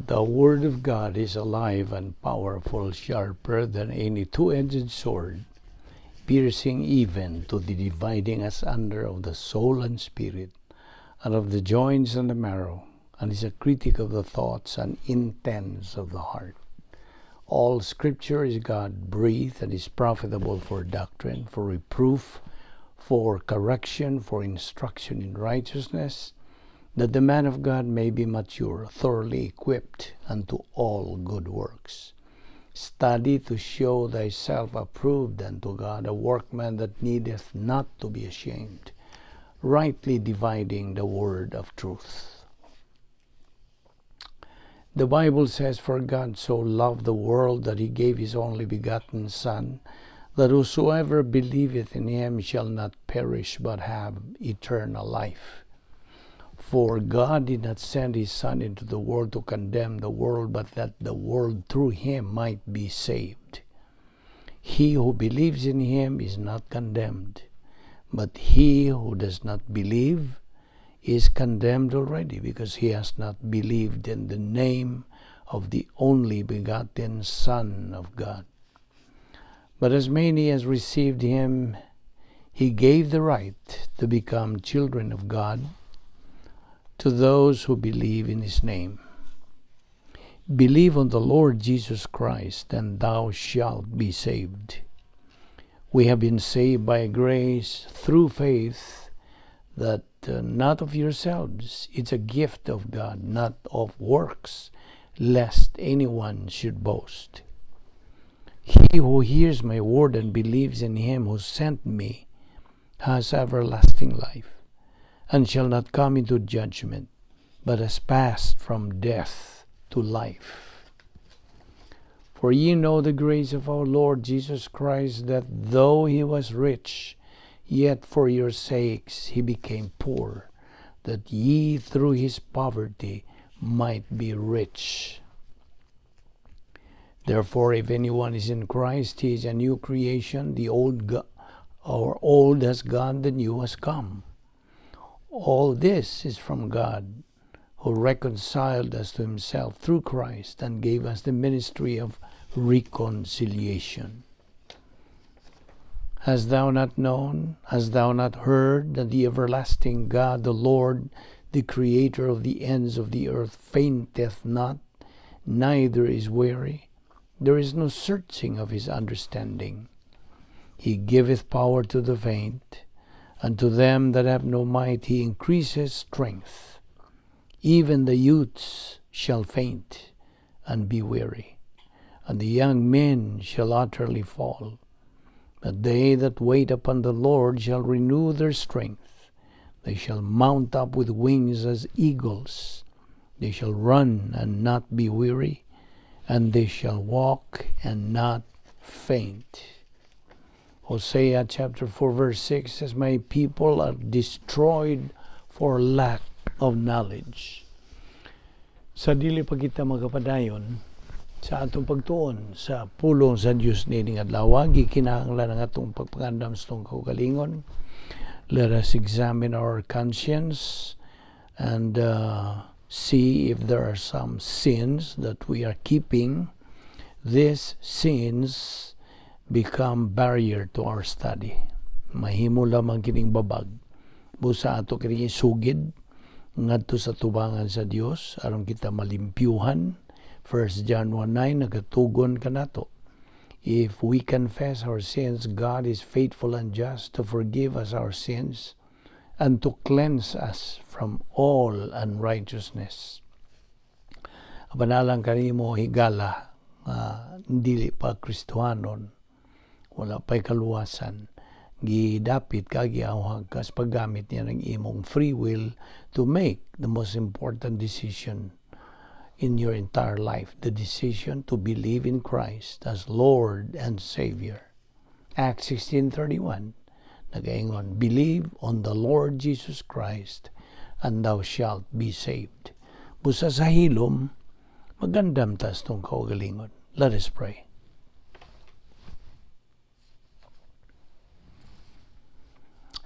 The Word of God is alive and powerful, sharper than any two-edged sword, piercing even to the dividing asunder of the soul and spirit, and of the joints and the marrow, and is a critic of the thoughts and intents of the heart. All Scripture is God breathed and is profitable for doctrine, for reproof, for correction, for instruction in righteousness, that the man of God may be mature, thoroughly equipped unto all good works. Study to show thyself approved unto God, a workman that needeth not to be ashamed, rightly dividing the word of truth. The Bible says, "For God so loved the world that he gave his only begotten Son, that whosoever believeth in him shall not perish but have eternal life. For God did not send his Son into the world to condemn the world, but that the world through him might be saved. He who believes in him is not condemned, but he who does not believe is condemned already, because he has not believed in the name of the only begotten Son of God. But as many as received him, he gave the right to become children of God, to those who believe in his name. Believe on the Lord Jesus Christ, and thou shalt be saved." We have been saved by grace through faith, that not of yourselves. It's a gift of God, not of works, lest anyone should boast. He who hears my word and believes in him who sent me has everlasting life, and shall not come into judgment, but has passed from death to life. For ye know the grace of our Lord Jesus Christ, that though he was rich, yet for your sakes he became poor, that ye through his poverty might be rich. Therefore, if anyone is in Christ, he is a new creation. The old or old has gone, the new has come. All this is from God, who reconciled us to himself through Christ and gave us the ministry of reconciliation. Hast thou not known, hast thou not heard, that the everlasting God, the Lord, the creator of the ends of the earth, fainteth not, neither is weary? There is no searching of his understanding. He giveth power to the faint, and to them that have no might he increaseth strength. Even the youths shall faint and be weary, and the young men shall utterly fall. But they that wait upon the Lord shall renew their strength. They shall mount up with wings as eagles. They shall run and not be weary, and they shall walk and not faint. Hosea chapter 4 verse 6 says, "My people are destroyed for lack of knowledge." Sa dili pa kita magapadayon sa atong pagtuon sa pulong sa Dios nining adlaw, gikinahanglan ang atong pagpangandam sa atong kaugalingon. Let us examine our conscience and see if there are some sins that we are keeping. These sins become barrier to our study. Mahimo lamang kining babag. Busa ato kini sugid ngadto sa tubangan sa Dios aron kita malimpyuhan. 1 John 1:9 nagatugon kanato. If we confess our sins, God is faithful and just to forgive us our sins and to cleanse us from all unrighteousness. Apan alang kanimo, higala, dili pa Kristohanon, wala pa'y kaluwasan, gidapit ka, giawhag ka sa paggamit niya ng imong free will to make the most important decision in your entire life, the decision to believe in Christ as Lord and Savior. Acts 16:31 nagaingon, "Believe on the Lord Jesus Christ and thou shalt be saved." Busa sa hilom, magandam ta sa atong kaugalingon. Let us pray.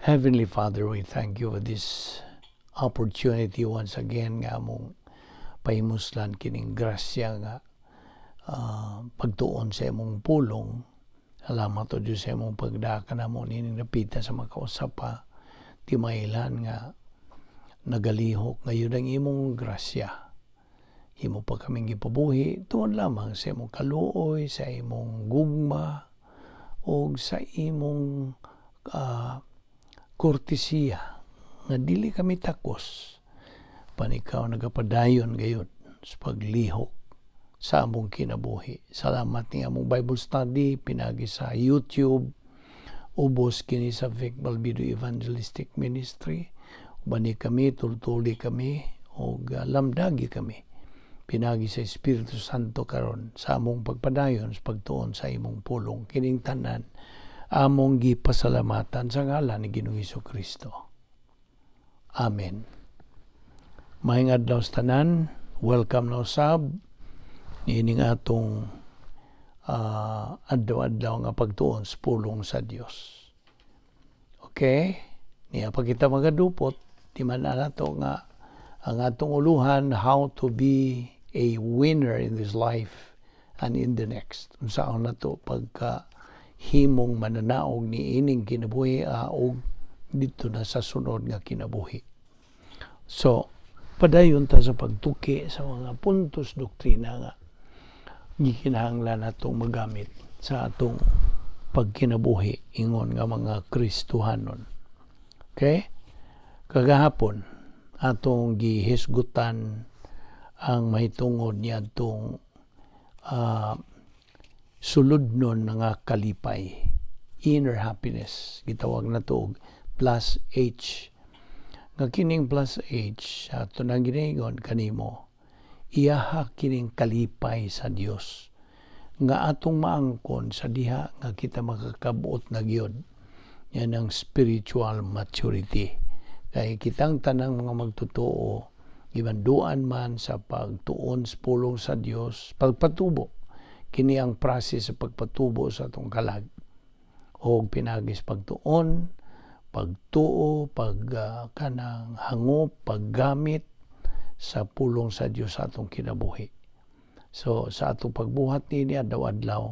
Heavenly Father, we thank you for this opportunity once again nga among Pahimuslan kining grasya nga pagtuon sa imong pulong. Salamat, O Diyos, sa imong pagdaka namo nining napita sa makausap pa. Timailhan nga nagalihok ngayon ang imong grasya. Imo pa kaming gipabuhi tuon lamang sa imong kaluoy, sa imong gugma, o sa imong kortesiya nga dili kami takos pan ikaw nagapadayon gayud sa paglihok sa among kinabuhi. Salamat ni among Bible study pinagi sa YouTube, ubos kini sa Vic Balbido Evangelistic Ministry. Ubani kami, tultuli kami, ug lamdagi kami pinagi sa Espiritu Santo karon sa among pagpadayon sa pagtuon sa imong pulong. Kining tanan among gipasalamatan sa ngalan ni Ginoong Kristo. Amen. Maayong adlaw sa tanan, welcome na usab niining atong adlaw-adlaw nga pagtuon sa pulong sa Dios. Okay? Niya pa kita magadupot, di man na nato nga ang atong uluhan, "How to be a winner in this life and in the next." Unsaon nato pagka himong mananaog ni ining kinabuhi og dito na sa sunod nga kinabuhi. So, padayon ta sa pagtuki sa mga puntos doktrina nga gikinahanglan natong magamit sa atong pagkinabuhi ingon nga mga Kristohanon. Okay? Kagahapon atong gihisgutan ang mahitungod niadtong suludnon nga kalipay, inner happiness. Gitawag nato og plus H, nga kining plus H ato nang ginaingon kanimo, iyaha kining kalipay sa Dios nga atong maangkon sa diha nga kita makakabot na gyud. Yan ang spiritual maturity, kay kitang tanang mga magtotoo gimanduan man sa pagtuon sa pulong sa Dios, pagpatubo. Kini ang process sa pagpatubo sa atong kalag og pinagis pagtuon, pagtuo, pag kanang hangop, paggamit sa pulong sa Dios sa atong kinabuhi. So sa atong pagbuhat nini adlaw-adlaw,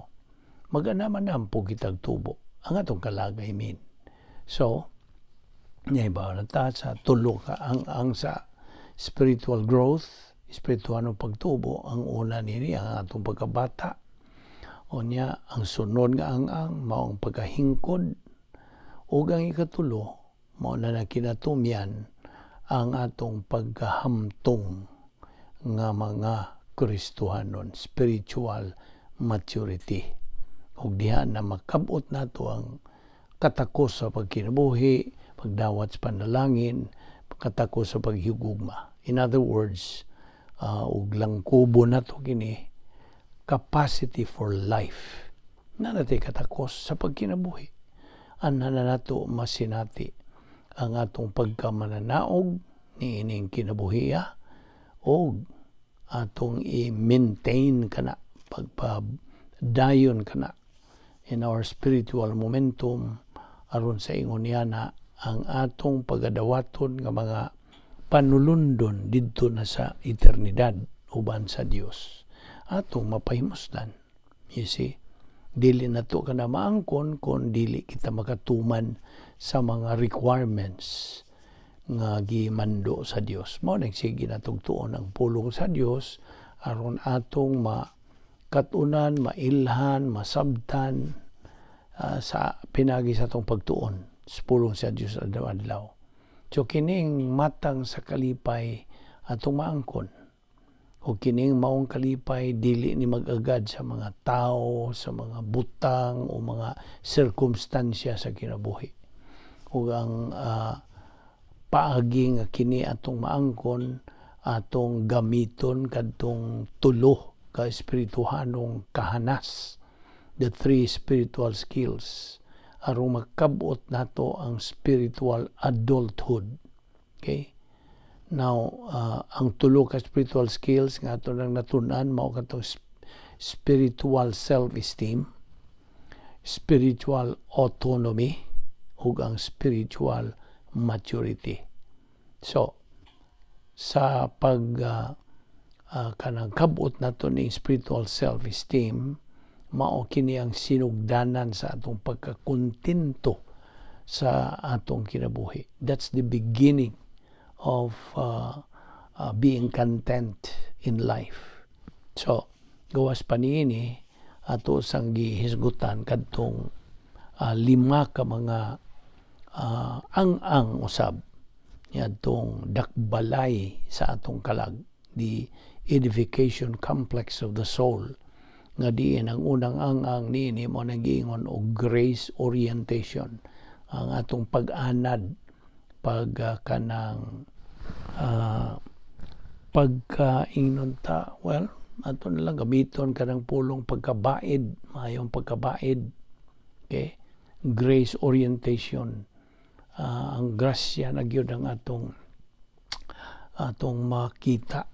mag-anam-anam po kitag tubo ang atong kalag, I mean. So niya na ta sa tulo ka ang sa spiritual growth, espiritual pagtubo. Ang una nini ang atong pagkabata. Unya ang sunod nga ang mao ang pagkahingkod, ug ang ikatulo mao na na kinatumyan ang atong pagkahamtong nga mga Kristohanon, spiritual maturity. Ug diha na makabot nato ang katakos sa pagkinabuhi, pagdawat sa panalangin, katakos sa paghigugma. In other words, ug langkubo nato kini, capacity for life. Na natay katakos sa pagkinabuhi. Anha na nato masinati ang atong pagkamananaog ni ining kinabuhiya og atong i-maintain kana, pagpadayon kana in our spiritual momentum, aron sa ingon niya na ang atong pagadawaton nga mga panulundon didto na sa eternidad uban sa Dios atong mapahimuslan. You see, dili nato kana maangkon kon dili kita makatuman sa mga requirements nga gimando sa Dios. Mao nang sige natong tuon ang pulong sa Dios aron atong makatunan, mailhan, masabtan sa pinagi sa atong pagtuon sa pulong sa Dios adlaw-adlaw. So kining matang sa kalipay atong maangkon. O kining maong kalipay dili ni mag-agad sa mga tao, sa mga butang o mga sirkumstansya sa kinabuhi. Ug ang paagi nga kini atong maangkon, atong gamiton kadtong tulo ka espirituhanong kahanas, the three spiritual skills, aron makabot nato ang spiritual adulthood. Okay? Now, ang tulo ka spiritual skills nga ato nang natun-an mao katong spiritual self-esteem, spiritual autonomy, ug ang spiritual maturity. So, sa pag Kanang kabot nato ning spiritual self-esteem, mao kini ang sinugdanan sa atong pagkakontento sa atong kinabuhi. That's the beginning of being content in life. So, gawas pa niini, ato sang gihisgutan kadtong lima ka mga ang-ang usab niadtong dakbalay sa atong kalag, the edification complex of the soul, nga diin ang unang ang-ang niini mao nang giingon og grace orientation, ang atong pag-anad, pag kanang pagkaingnon ta, well, ato na lang gamiton kanang pulong pagkabaid, maayong pagkabaid, okay? Grace orientation, ang grasya na gyud ang atong makita.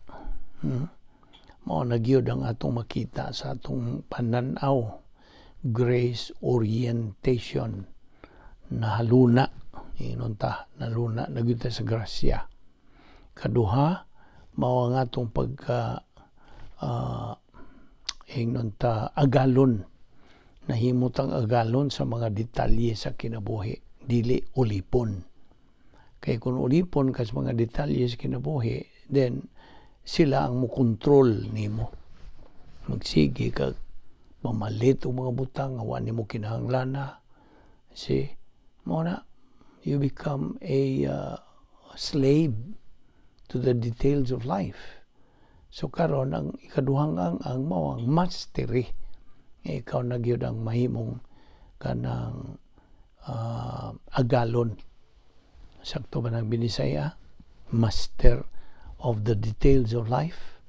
Mao na gyud ang atong makita sa atong pananaw, grace orientation. Nahaluna, ingnon ta, naluna na gyud ta sa grasya. Kaduha, mao ang atong pagka ingnon ta agalon, nahimutang agalon sa mga detalye sa kinabuhi, dili ulipon. Kay kung ulipon ka sa mga detalye sa kinabuhi, then sila ang mokontrol nimo. Magsige ka mamalit og mga butang nga wa nimo kinahanglan. See, mao na you become a slave to the details of life. So karon, ang ikaduhang ang mao ang mastery. Ikaw na gyud ang mahimong kanang agalon. Sakto ba ng Binisaya? Master of the details of life.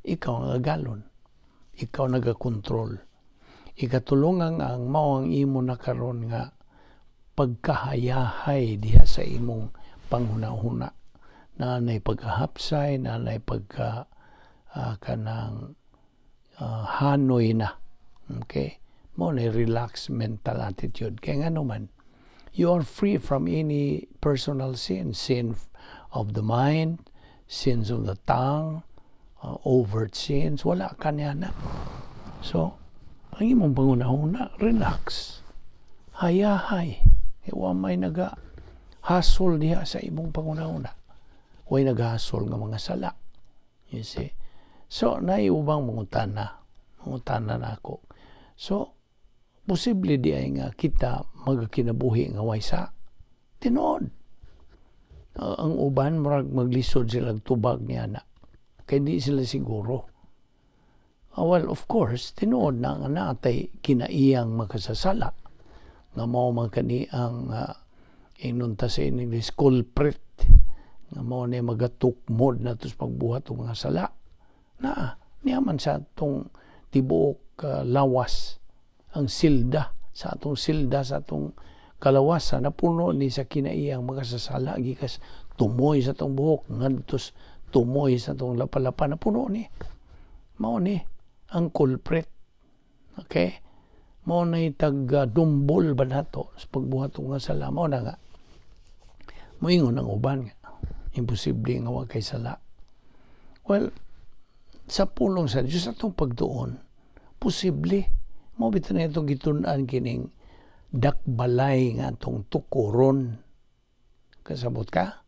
Ikaw ang agalon. Ikaw nagakontrol. Ikatulo nga ang mao ang imo na karon nga pagkahayahay diha sa imong panghuna-huna. Naanay pagkahapsay, naanay pagka kanang hanoy na. Okay? Mao na relax mental attitude. Kaya nga naman, you are free from any personal sin. Sin of the mind, sins of the tongue, overt sins, wala ka niya na. So, ang imong panghuna-huna, relax. Hayahay. Wa may naga hasol diha sa imong panghuna-huna. Way nagahasol nga mga sala. You see? So, naay ubang mangutana. Mangutana na ako. So, posible diay nga kita magkinabuhi nga way sa tinuod. Ang uban, murag maglisod sila tubag niya na. Kay di sila siguro. Well, of course, tinuod na nga natay kinaiyang makasasala. Nga mao man kani ang ingnon ta sa English culprit. Nga mao ni magatukmod na sa pagbuhat og mga sala. Na, niya man sa atong tibuok lawas, ang silda sa atong silda, sa atong kalawasan, napuno ni sa kinaiyang makasasala gikas tumoy sa atong buhok ngadto tumoy sa atong lapalapa. Napuno ni, mao ni ang culprit, okay? Mao na tag dumbol ba nato sa pagbuhat og mga sala. Mao na nga moingon ang uban nga imposible nga wa kay sala. Well, sa pulong sa Dios, atong pagtuon, posible. Mao bitaw na itong gitun-an kining dakbalay nga atong tukuron. Kasabot ka?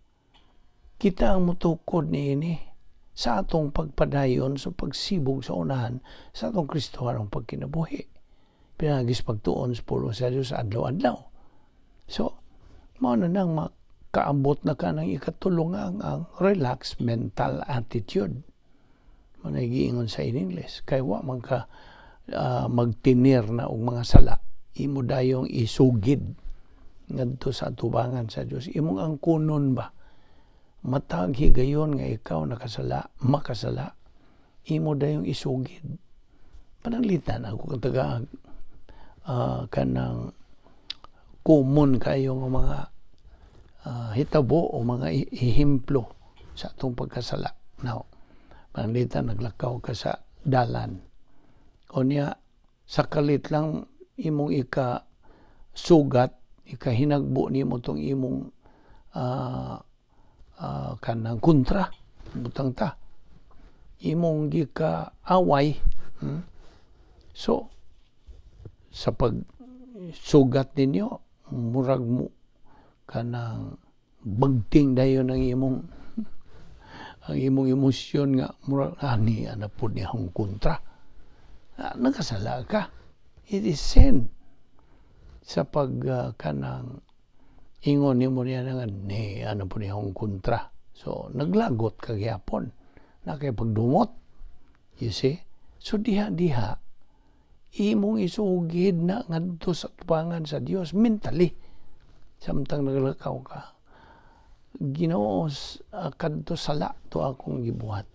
Kita ang mutukod niini sa atong pagpadayon sa pagsibog sa unahan sa atong Kristohanong pagkinabuhi. Pinaagi sa pagtuon sa pulong sa Dios adlaw-adlaw. So, mao na nang makaabot na ka ng ikatulo nga ang relaxed mental attitude. Mao na giingon sa in English. Kay wa man ka magtinir na og mga sala, imo dayong isugid ngadto sa atubangan sa Dios. Imong angkunon ba, matag higayon nga ikaw nakasala, makasala, imo dayong isugid. Pananglitan ako kang taga kanang common kayo nga mga hitabo o mga ehemplo sa atong pagkasala. Now, pananglitan naglakaw ka sa dalan. O niya, sa kalit lang imong ika sugat, ika hinagbo nimo tong imong kanang kontra, butang ta. Imong gika-away. So, sa pag sugat ninyo, murag mo kanang bagting dayon ang imong emosyon nga murag ani ana pud ni akong kontra. Ah, nakasala ka. It is sin. Sa pag kanang ingon nimo niya nga ni ano po ni akong kontra. So naglagot ka gyapon. Na kay pagdumot. You see? So diha diha imong isugid na ngadto sa tubangan sa Dios mentally samtang naglakaw ka. Ginoo, kadto sala to akong gibuhat.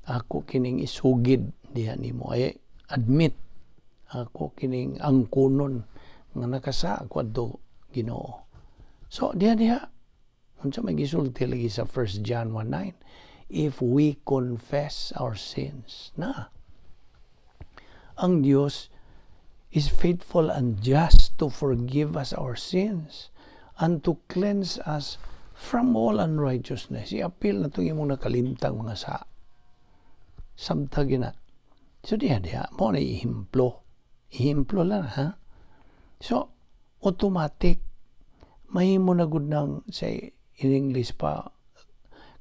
Ako kining isugid diha nimo. Ay admit ako kining angkunon nga nakasa ako adto, Ginoo. So diha diha unsa may gisulti lagi sa 1 John 1:9? If we confess our sins na, ang Dios is faithful and just to forgive us our sins and to cleanse us from all unrighteousness. I-apil na itong imong nakalimtang mga sa. Samtang na. So diha diha, mo na ihimplo. Ihimplo lang, ha? So, automatic, mahimo na gud nang sa in English pa,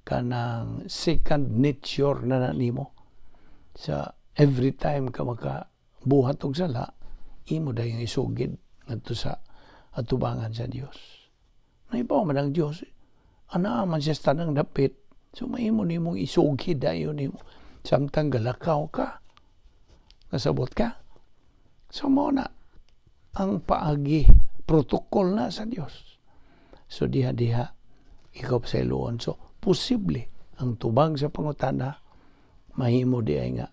kanang second nature na na nimo. Sa every time ka makabuhat og sala, imo dayong isugid ngadto sa atubangan sa Dios. Naibaw man ang Dios, ana man siya sa tanang dapit, so mahimo nimong isugid dayon nimo samtang galakaw ka. Kasabot ka? So mo na ang paagi, protocol na sa Dios. So diha diha ikaw sa iluon. So posible ang tubag sa pangutana, mahimo di ay nga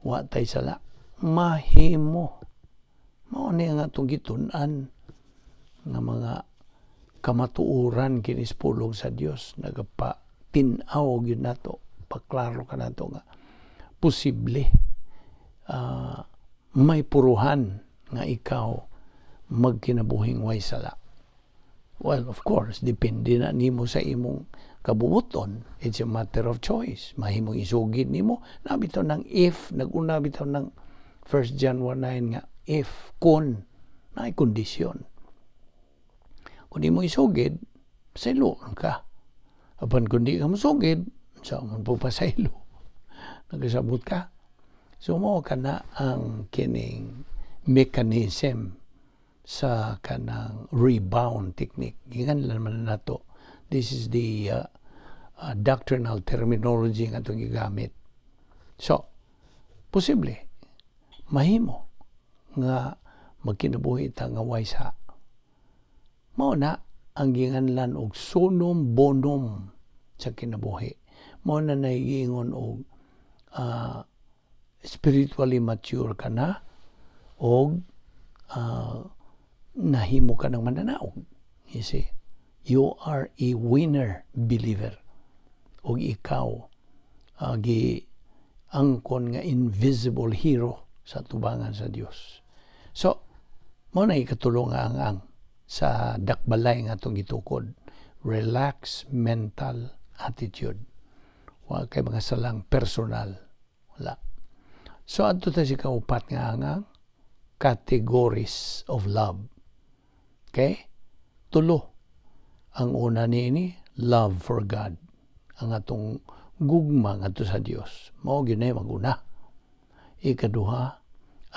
wa tay sala. Mahimo. Mao ni ang atong gitun-an nga mga kamatuoran kini sa pulong sa Dios, nagapa tin-aw gyud nato, paklaro ka nato nga posible, may puruhan nga ikaw magkinabuhing way sala. Well, of course, depende na nimo sa imong kabubuton. It's a matter of choice. Mahimong isugid nimo. Na bitaw ng if, naguna bitaw ng 1 John 1:9 nga if, kun, na kondisyon. Kung di mo isugid, pasaylo ka. Apan kung di ka mosugid, sa man po pasaylo. Nagasabot ka. So mo ka na ang kining mechanism sa kanang rebound technique. Gikan lang man nato. This is the doctrinal terminology nga itong gigamit. So, posible, mahimo nga magkinabuhi ta nga way sa. Mao na ang ginganlan og summum bonum sa kinabuhi. Mao na nagiingon og spiritually mature ka na og nahimo ka ng mananaog. You see? You are a winner believer. Og ikaw gi angkon nga invisible hero sa tubangan sa Dios. So, mo na ikatulo nga ang sa dakbalay nga atong gitukod. Relax mental attitude. Wa kay mga salang personal. Wala. So, adto ta si kaupat nga ang categories of love. Okay? Tulo. Ang una niini, love for God. Ang atong gugma ngadto sa Dios. Mao gyud na maguna. Ikaduha,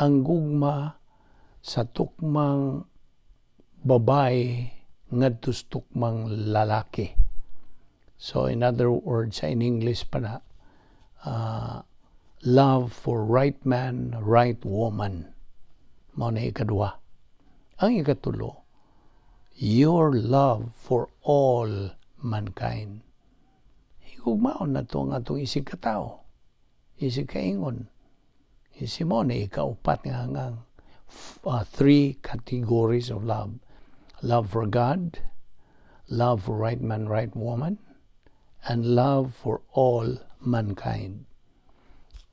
ang gugma sa tukmang babae ngadto sa tukmang lalaki. So in other words, in English pa na, love for right man, right woman. Mao na ikaduha. Ang ikatulo, your love for all mankind. Higugmaon na to ang atong isig katao, isig kaingon. Isi mo na ikaupat nga ang three categories of love. Love for God, love for right man, right woman, and love for all mankind.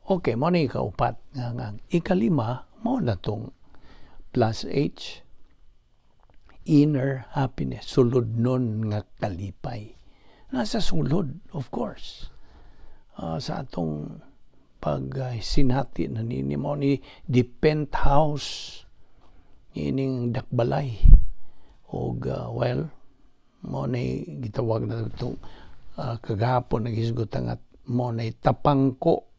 Okay, mo na ikaupat nga ang ikalima, mo na tong plus H, inner happiness, sulod nun nga kalipay. Nasa sulod, of course. Sa atong pag sinati na nini, mo ni the penthouse ining dakbalay og well, mo ni gitawag na itong kagahapon naghisgot nga mo ni tapangko,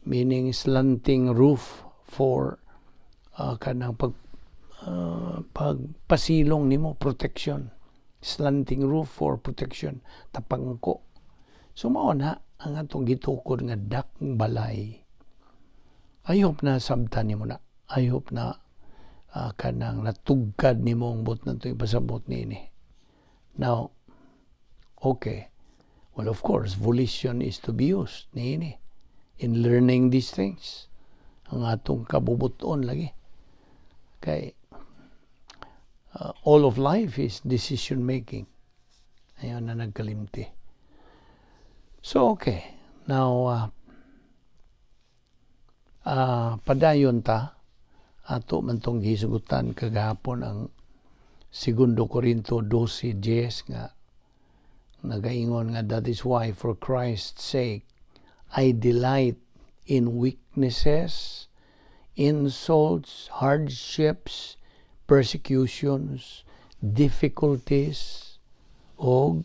meaning slanting roof for kanang pagpasilong nimo, protection, slanting roof for protection, tapangko. So mao na ang atong gitukod nga dakbalay. I hope na sabtan nimo na. I hope na kanang natugkad nimo ang buot na ipasabot niini. Now, okay, well, of course, volition is to be used niini in learning these things. Ang atong kabubuton lagi kay all of life is decision making. Ayaw na nagkalimti. So okay, now padayon ta. Ato man tong gisugutan kagahapon ang Segundo Corinto 12:10 nga nagaingon nga, "That is why, for Christ's sake, I delight in weaknesses, insults, hardships, persecutions, difficulties," og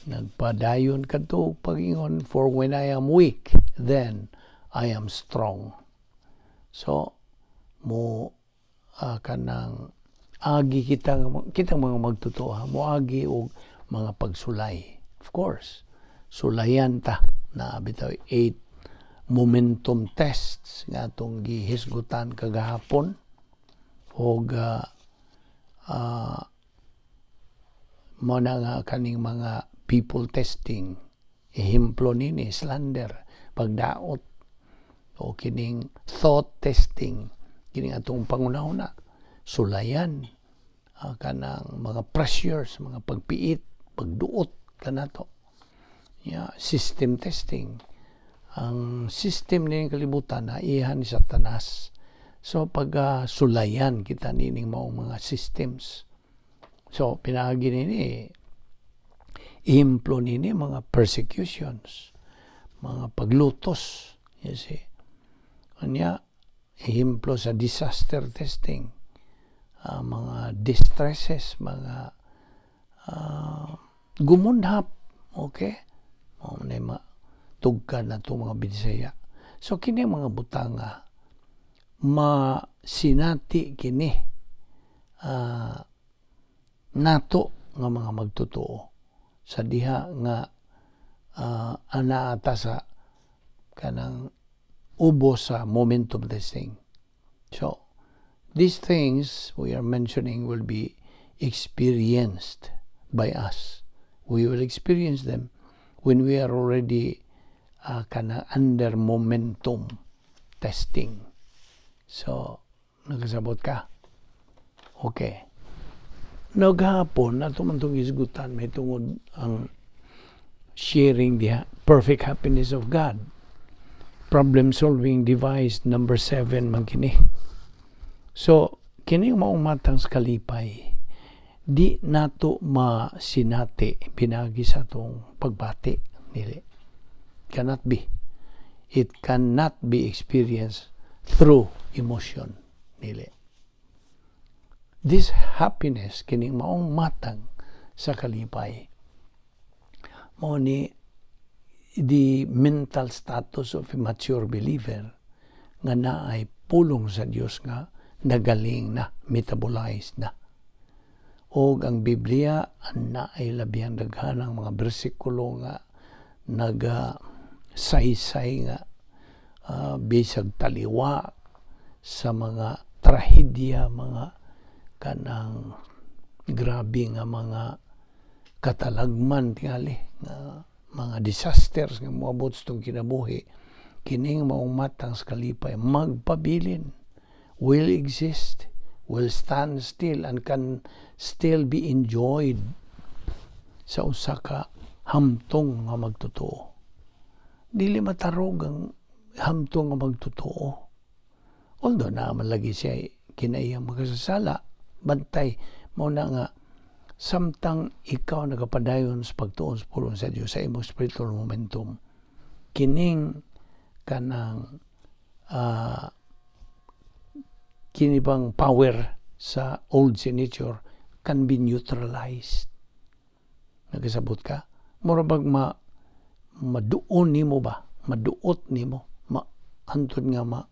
nagpadayon kadto pag-ingon, "For when I am weak, then I am strong." So mo kanang agi kita, kitang mga magtotoo, moagi og mga pagsulay. Of course, sulayan ta na bitaw eight momentum tests nga atong gihisgutan kagahapon og mo na nga kaning mga people testing. Ehemplo nini, slander, pagdaot, o kining thought testing, kining atong pangunahuna, sulayan, kanang mga pressures, mga pagpiit, pagduot kanato. Yeah, system testing, ang system ning kalibutan na iha ni Satanas. So pag sulayan kita nining maong mga systems, so pinaagi nini, ehemplo nini, mga persecutions, mga paglutos, you see. Unya, ehemplo sa disaster testing, mga distresses, mga gumunhap, okay? Mao na tugkad na itong mga Bisaya. So kini mga butanga masinati kini nato nga mga magtotoo sa diha nga anaa ta sa kanang ubos sa momentum testing. So, these things we are mentioning will be experienced by us. We will experience them when we are already kana under momentum testing. So, nakasabot ka? Okay. Naghapon, ato man itong isgutan, may tungod ang sharing the perfect happiness of God. Problem solving device number 7 man kini. So, kini maong matang sa kalipay, di nato masinati pinagi sa atong pagbati. Dili. Cannot be. It cannot be experienced through emotion. Dili. This happiness, kining maong matang sa kalipay, mao ni the mental status of a mature believer nga naay pulong sa Dios nga nagaling na, metabolized na. Og ang Biblia naay labihan daghan ang mga bersikulo nga naga saysay nga bisag taliwa sa mga trahedya, mga kanang grabe nga mga katalagman tingali nga mga disasters nga moabot sa atong kinabuhi, kining maong matang sa kalipay magpabilin, will exist, will stand still and can still be enjoyed sa usa ka hamtong nga magtotoo. Dili matarog ang hamtong nga magtotoo. Although naa man lagi siya kinaiyang makasasala, bantay mao na nga samtang ikaw nagapadayon sa pagtuon sa pulong sa Dios sa imong spiritual momentum. Kining kanang kini bang power sa old sin nature can be neutralized. Nagasabot ka? Mura bag ma maduon nimo ba? Maduot nimo? Ma hantod nga ma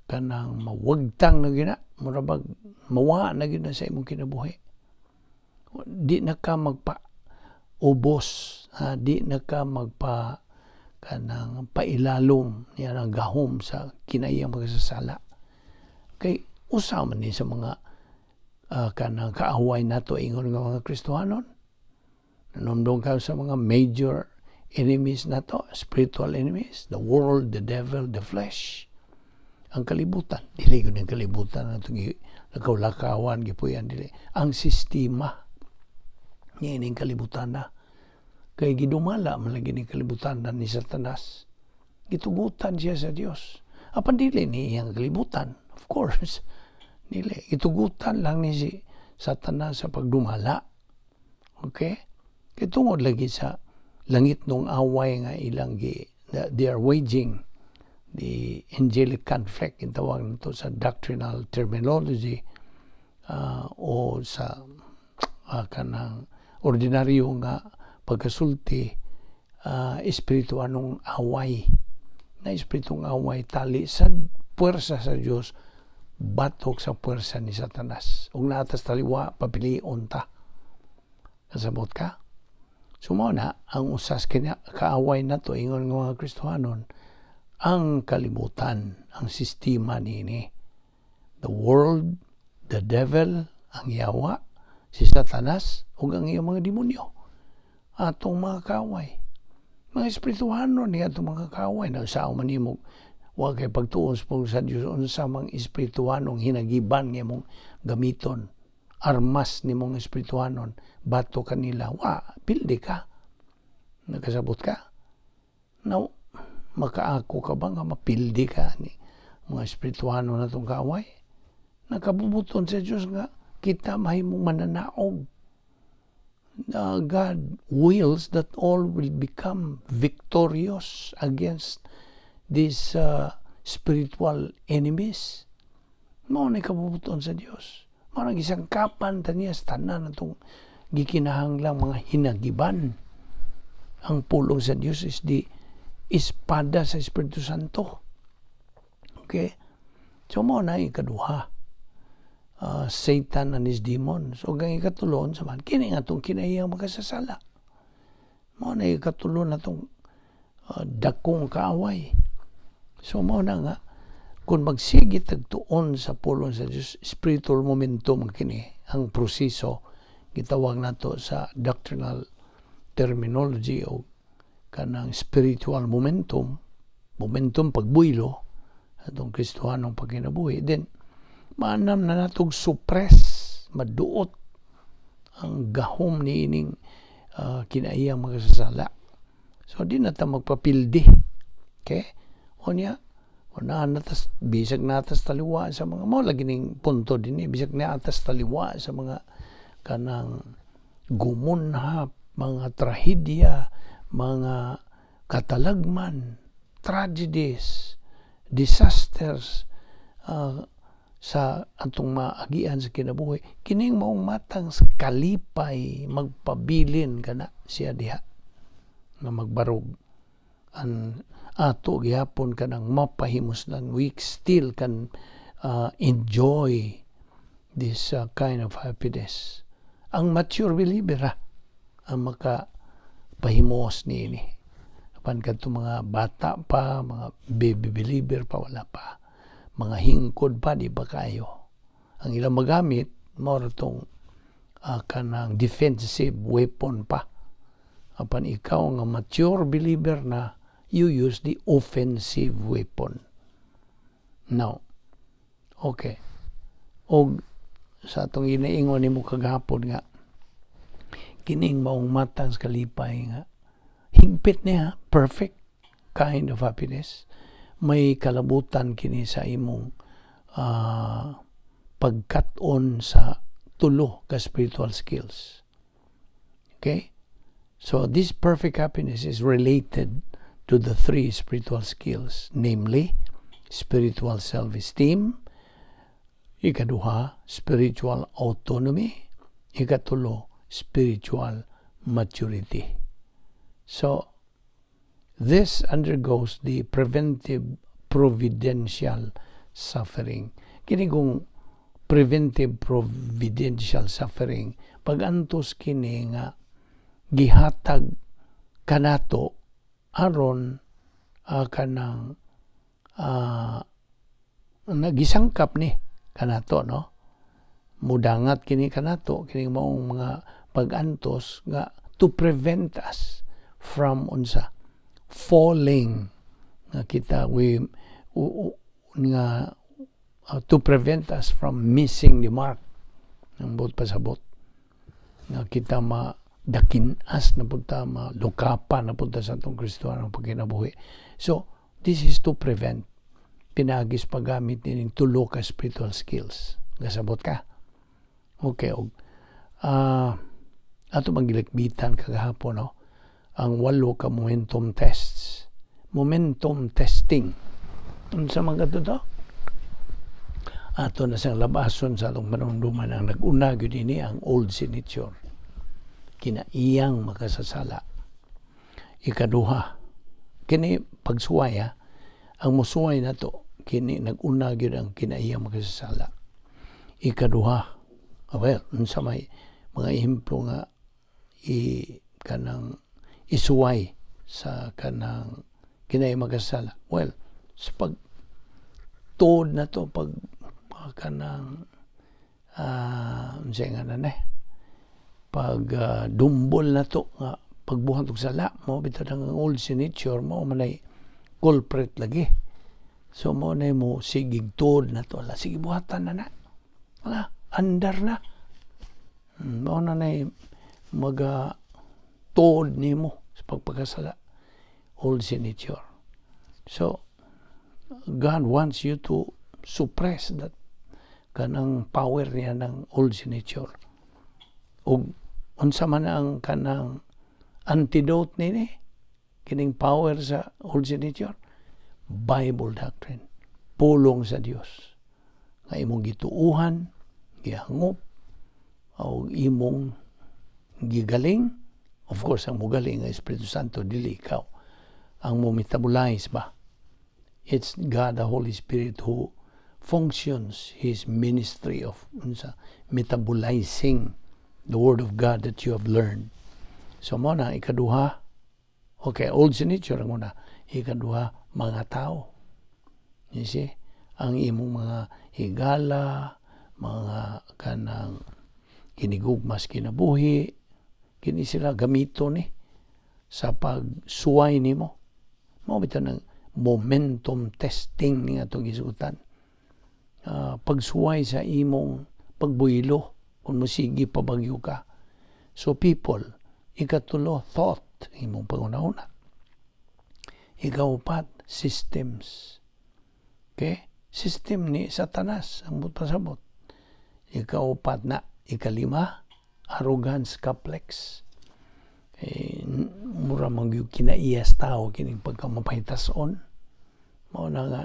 kanang mawagtang na gina, mura bag mawa na gyud na sa imong kinabuhi. Di na ka magpa ubos, ha? Di na ka magpa kanang pailalom niya ang gahom sa kinaiyang pagkasasala. Kay usa man ni sa mga kanang kaaway nato ingon nga mga Kristohanon. Nanomdong ka sa mga major enemies nato, spiritual enemies, the world, the devil, the flesh. Ang kalibutan, dili gyud ang kalibutan atong lakaw-lakawan gipuy-an, dili. Ang sistema niya ining kalibutan na. Kay gidumala man lagi ning kalibutan na ni Satanas. Gitugutan siya sa Dios. Apan dili ni iyang kalibutan, of course. Dili, gitugutan lang ni si Satanas sa pagdumala. Okay? Kay tungod lagi sa langit nung away nga ilang gi, they are waging the angelic conflict, ang tawag nito sa doctrinal terminology o sa kanang ordinaryo nga pagkasulti, espirituanong away na espiritong away tali sa puwersa sa Dios batok sa puwersa ni Satanas. Ug naatas taliwa, papilion ta. Kasabot ka? So mao na ang usas kina kaaway nato ingon nga mga Kristohanon, ang kalibutan, ang sistema niini. The world, the devil, ang yawa, si Satanas, ug ang iyang mga demonyo. Atong mga kaaway. Mga espirituhanon ni atong mga kaaway. Na sa man nimo wa kay pagtuon sa Dios, unsa mang espirituhanong hinagiban nga imong gamiton, armas nimong espirituhanon batok kanila, wa pildi ka. Nakasabot ka? Now, makaako ka ba nga mapildi ka ni mga espirituhano na itong kaaway? Nakabubuton sa Diyos nga kita mahimong mananaog. God wills that all will become victorious against these spiritual enemies. Mao na kabubuton sa Dios. Mao nang gisangkapan ta niya sa tanan atong gikinahanglang mga hinagiban. Ang pulong sa Dios is the espada sa Espiritu Santo. Okay? So mao na ikaduha. Satan and his demons. O ang ikatulon sa man, kini nga itong kinahiyang makasasala. Mao na ikatulon na itong dakong kaaway. So mao na nga, kung magsige tagtuon sa pulong sa Diyos, spiritual momentum kini ang proseso, gitawag nato sa doctrinal terminology o kanang spiritual momentum, momentum pagbuylo atong Kristohanong pagkinabuhi, then maanam na natog suppress, maduot ang gahom ni ining kinaiyang makasasala. So di na ta magpapildi. Okay? O niya, o na natas, bisag natas taliwa sa mga, mo lagi ning punto din eh, bisag natas taliwa sa mga kanang gumunhap, mga trahedya, mga katalagman, tragedies, disasters, sa atong maagian sa kinabuhi, kining maong matang sa kalipay magpabilin kana siya diha nga magbarog ang ato gihapon kanang mapahimuslan. We still can enjoy this kind of happiness. Ang mature believer ha, ang makapahimuos niini. Apan kadto mga bata pa, mga baby believer pa, wala pa, mga hingkod pa, di ba kayo ang ilang magamit mao ra tong kanang defensive weapon pa. Apan ikaw nga mature believer na, you use the offensive weapon now. Okay, og sa atong ginaingon nimo kagahapon nga kining maong matang sa kalipay nga higpit niya, perfect kind of happiness, may kalabutan kini sa imong pagkat-on sa tulo ka spiritual skills. Okay? So this perfect happiness is related to the three spiritual skills, namely, spiritual self-esteem, ikaduha, spiritual autonomy, ikatulo, spiritual maturity. So, this undergoes the preventive providential suffering. Kini kung preventive providential suffering, pagantos kini nga gihatag kanato aron kanang nagisangkap ni kanato, no? Mudangat kini kanato, kini maong mga pagantos nga to prevent us from unsa? Falling nga kita we nga to prevent us from missing the mark ng buot pasabot nga kita ma dakinas na punta, malukapa na punta sa atong Kristohanong pagkinabuhi. So this is to prevent pinaagis paggamit nining tulo ka spiritual skills. Gasabot ka? Okay, og ato magilakbitan kagahapon, no, ang walo ka momentum tests, momentum testing. Unsa man kadto to? Ato na siyang labason sa atong panumduman. Ang nag-una gyud ini ang old sin nature, kinaiyang makasasala. Ikaduha, kini pagsuway ha, ang musuway nato kini, nag-una gyud ang kinaiyang makasasala. Ikaduha, well, unsa may mga ehemplo nga i kanang isuway sa kanang kinay makasasala? Well, sa pag tuod na to, pag kanang unsa nga na eh, pag dumbol na to nga pagbuhat og sala mo bitaw ang old sin nature mo manay culprit lagi. So mo na mo sigig tuod na to, ala, sige, buhatan na na, wala, andar na. Mao na nay maga tuod nimo sa pagpakasala, old sin nature. So God wants you to suppress that kanang power niya ng old sin nature. Ug unsa man ang kanang antidote nini kining power sa old sin nature? Bible doctrine, pulong sa Dios nga imong gituuhan, gihangop o imong gigaling. Of course, ang mugaling ang Espiritu Santo, dili ikaw ang mo metabolize ba. It's God the Holy Spirit who functions His ministry of unsa? Metabolizing the Word of God that you have learned. So mo na ikaduha. Okay, old sin nature ang una. Ikaduha, mga tao. You see? Ang imong mga higala, mga kanang kinigugmas kinabuhi, kini sila gamito ni sa pagsuway nimo. Mao bitaw ng momentum testing ni atong gisutan. Pagsuway sa imong pagbuylo kung mosige pabagyo ka. So people, ikatulo, thought, imong panguna-una. Ikaupat, systems. Okay? System ni Satanas ang pasabot. Ikaupat na, ikalima, arrogance complex. Eh, mura man gyud kinaiyas tao kining pagka mapahitason. Mao na nga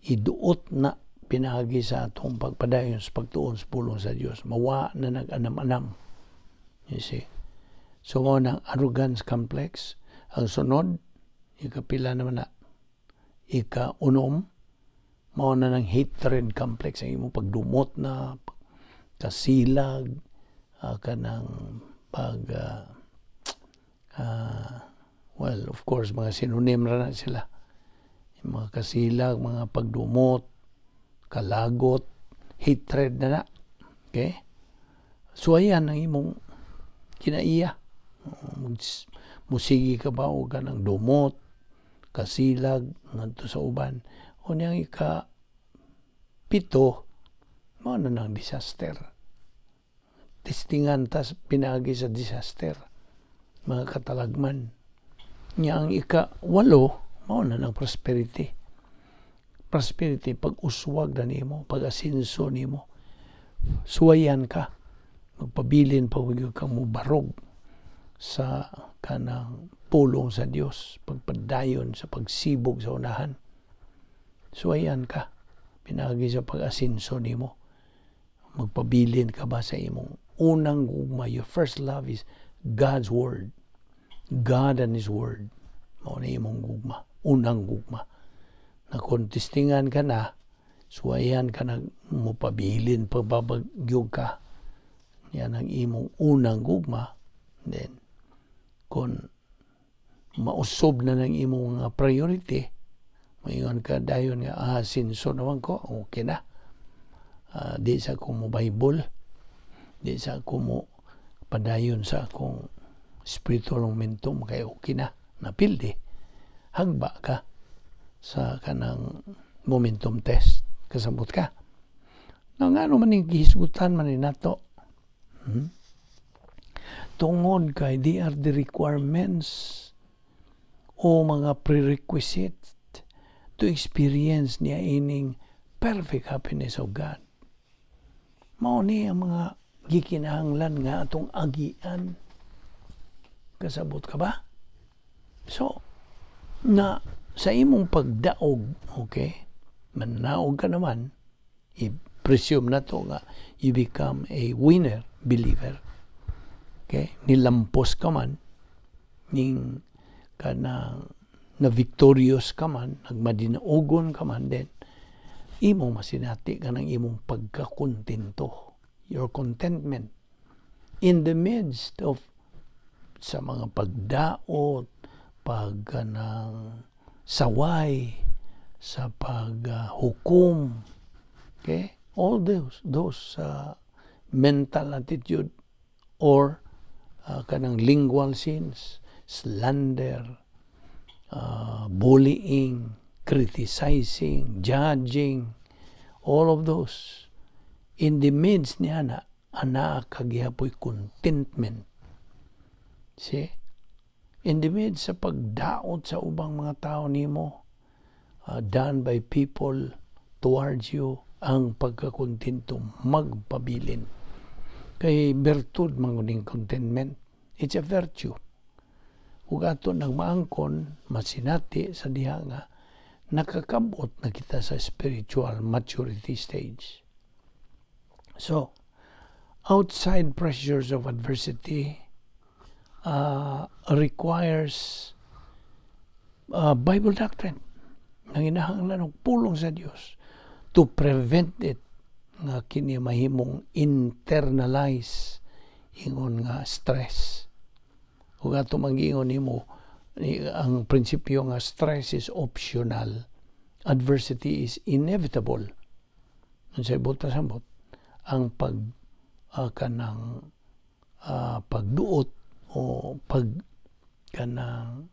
iduot na pinaagi sa atong pagpadayon sa pagtuon sa pulong sa Dios. Mawa na nag-anam-anam. You see? So mao nang arrogance complex. Ang sunod, ikapila naman na? Ika-unom, mao na ng hatred complex, ang imong pagdumot na, kasilag, kanang pag well, of course, mga synonym ra na sila. Yung mga kasilag, mga pagdumot, kalagot, hatred na na. Okay? So ayan ang imong kinaiya. Musigi ka ba o kanang dumot, kasilag, ngadto sa uban. O niyang ika pito, mao na nang disaster. Testingan tas pinaagi sa disaster. Mga katalagman. Nya ang ika walo, mao na nang prosperity. Prosperity, pag uswag na nimo, pag asenso nimo, suwayan ka, magpabilin pa gyud kang mubarog sa kanang pulong sa Dios, pagpadayon sa pagsibog sa unahan. Suwayan ka pinaagi sa pag-asinso nimo. Magpabilin ka ba sa imong unang gugma? Your first love is God's Word. God and His Word. Mao na imong gugma, unang gugma. Na kontestingan ka na, suwayan ka na, mopabilin pagbabagyog ka. Yan ang imong unang gugma. Then, kung mausob na ng imong mga priority, moingon ka dayon nga, "Ah, sinso naman ko, okay na. Di sa ko mo Bible, di sa ko mo padayon sa akong spiritual momentum kay okay na." Napildi. Hagba ka sa kanang momentum test. Kasabot ka? Na ngano man ning gihisgutan man ni nato? Tungod kay they are the requirements o mga prerequisite to experience niya ining perfect happiness of God. Mao ni ang mga gikinahanglan nga atong agian. Kasabot ka ba? So, na sa imong pagdaog, okay, mananaog ka naman, i-presume na to nga you become a winner, believer. Okay? Nilampos ka man, ning kanang na victorious ka man, nagmadinaugon ka man, then imong masinati ka ng imong pagkakontento, your contentment in the midst of sa mga pagdaot, pag kanang saway, sa paghukom, okay? All those mental attitude or kanang lingual sins, slander, bullying, criticizing, judging, all of those. In the midst niya na, ana kagihapoy contentment. See? In the midst sa pagdaot sa ubang mga tao nimo, done by people towards you, ang pagkakontento magpabilin. Kay bertud man ning contentment. It's a virtue. Ug ato nang maangkon, masinati sa diha nga nakakabot na kita sa spiritual maturity stage. So, outside pressures of adversity requires Bible doctrine. Nanginahanglan og pulong sa Dios to prevent it nga kini mahimong internalize ingon nga stress. Ug ato mangingon nimo ang prinsipyo nga stress is optional, adversity is inevitable. Unsay buot pasambot? Ang pag kanang pagduot o pag kanang,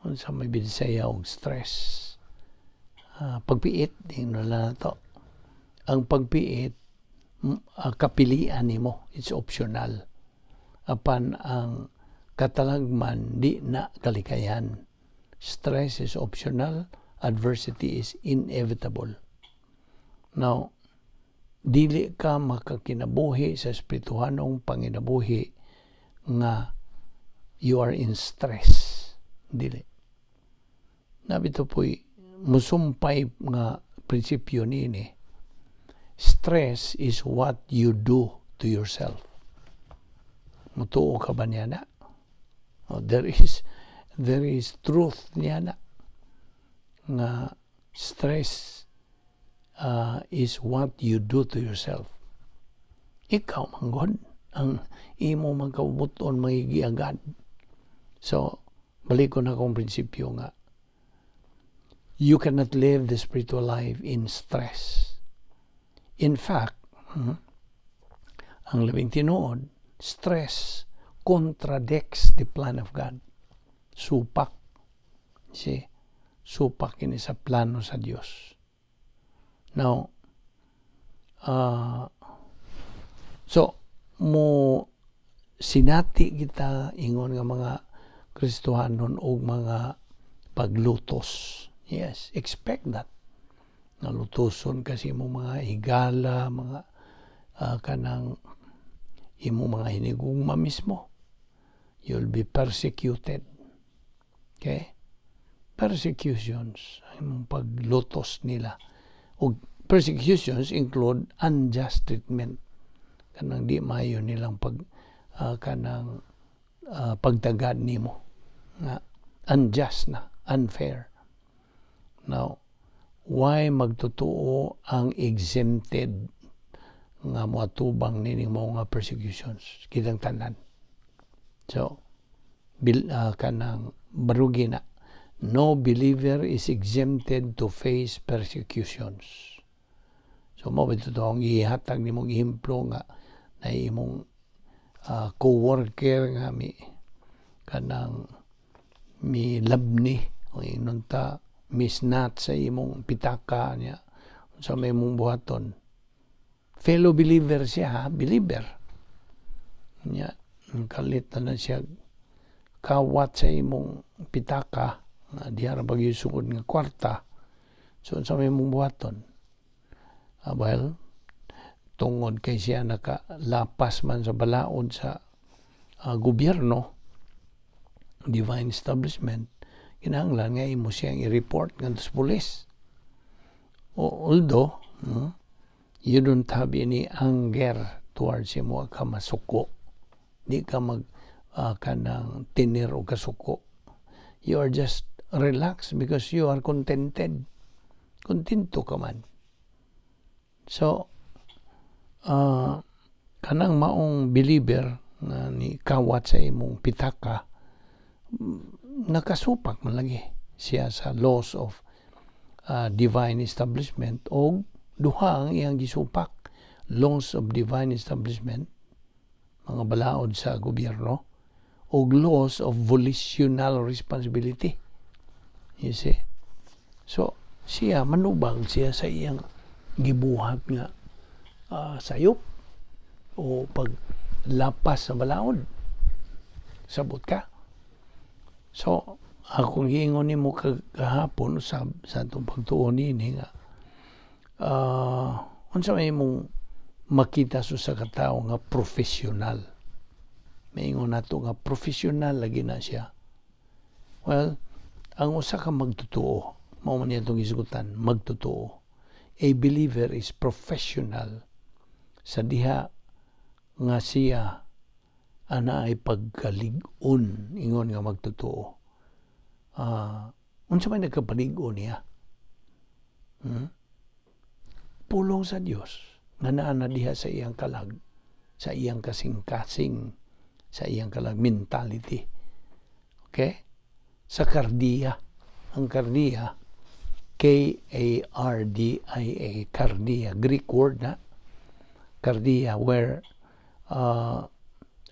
unsa may Bisaya og stress, pagpiit, ingon na to, ang pagpiit kapilian nimo, it's optional, apan ang katalagman di na kalikayan. Stress is optional, adversity is inevitable. Now, dili ka makakinabuhi sa espirituhanong panginabuhi nga you are in stress. Dili. Naa bitaw po'y musumpay nga prinsipyo niini. Stress is what you do to yourself. Mutuo ka ba niya na? Oh, there is truth niya na nga stress is what you do to yourself. Ikaw manggod ang imo magkabuton magigiagad. So, balik ko na akong prinsipyo nga you cannot live the spiritual life in stress. In fact, ang labing tinuod, stress contradicts the plan of God. Supak. See? Supak ini sa plano sa Dios. Now, so, mo sinati kita ingon nga mga Kristohanon og mga paglutos. Yes, expect that. Nalutoson kasi mo mga higala, mga kanang imo mga hinigugma mismo. You'll be persecuted. Okay? Persecutions, ang paglutos nila. O persecutions include unjust treatment. Kanang di maayo nilang pag kanang pagtagad nimo nga unjust na, unfair. Now, why magtotoo ang exempted nga moatubang nining mga persecutions? Kitang tanan. So, bil, kanang barugi na. No believer is exempted to face persecutions. So mao ba ang ihatag nimong ehemplo nga na imong co-worker nga mi kanang mi labni o ingnon ta misnat sa imong pitaka niya, unsa may imong buhaton? Fellow believer siya ha, believer niya, kalit na siya kawat sa imong pitaka nga diha ra pagyusukod nga kwarta. So unsa may imong buhaton? Well, tungod kay siya nakalapas man sa balaod sa gobyerno, divine establishment, kinahanglan nga imo siyang i-report ngadto sa pulis. Although you don't have any anger towards him, wa ka masuko, di ka mag kanang tinir o kasuko, you are just relaxed because you are contented, kontento ka man. So kanang maong believer nga ni kawat sa imong pitaka, nakasupak man lagi siya sa laws of divine establishment o duha ang iyang gisupak: laws of divine establishment, mga balaod sa gobyerno, o laws of volitional responsibility, you see. So siya manubag siya sa iyang gibuhat nga sayop o paglapas sa balaod, sabot ka? So akong giingon nimo kagahapon sa atong pagtuon nini nga unsa may imong makita sa ka tawo nga professional, maingon nato nga professional lagi na siya. Well, ang usa ka magtotoo, mao man niya itong gisgutan, magtotoo, a believer is professional sa diha nga siya ana ay pagkalig-on ingon nga magtotoo. Unsa may nagkapalig-on niya? Pulong sa Dios nga naa na diha sa iyang kalag, sa iyang kasing-kasing, sa iyang kalag, mentality. Okay? Sa kardia. Ang kardia, Kardia, kardia, Greek word na. Kardia, where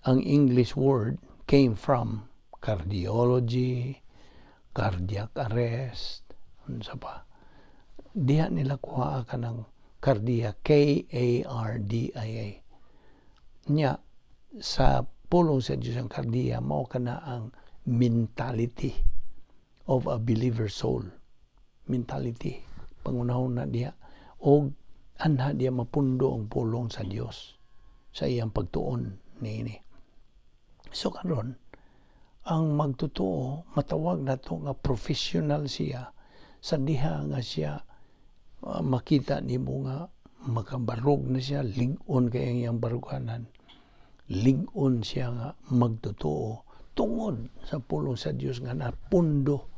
ang English word came from, cardiology, cardiac arrest, unsa pa. Diha nila kuha ka ng kardia, Kardia. Nya, sa pulong sa Diyos, ang kardia, mao kana ang mentality of a believer soul. Mentality. Pangunahon na diha. O anha diya mapundo ang pulong sa Dios sa iyang pagtuon niini. So karon, ang magtotoo, matawag nato nga professional siya sa diha nga siya makita nimo nga makabarog na siya, lig-on kay ang iyang baruganan. Lig-on siya nga magtotoo tungod sa pulong sa Dios nga napundo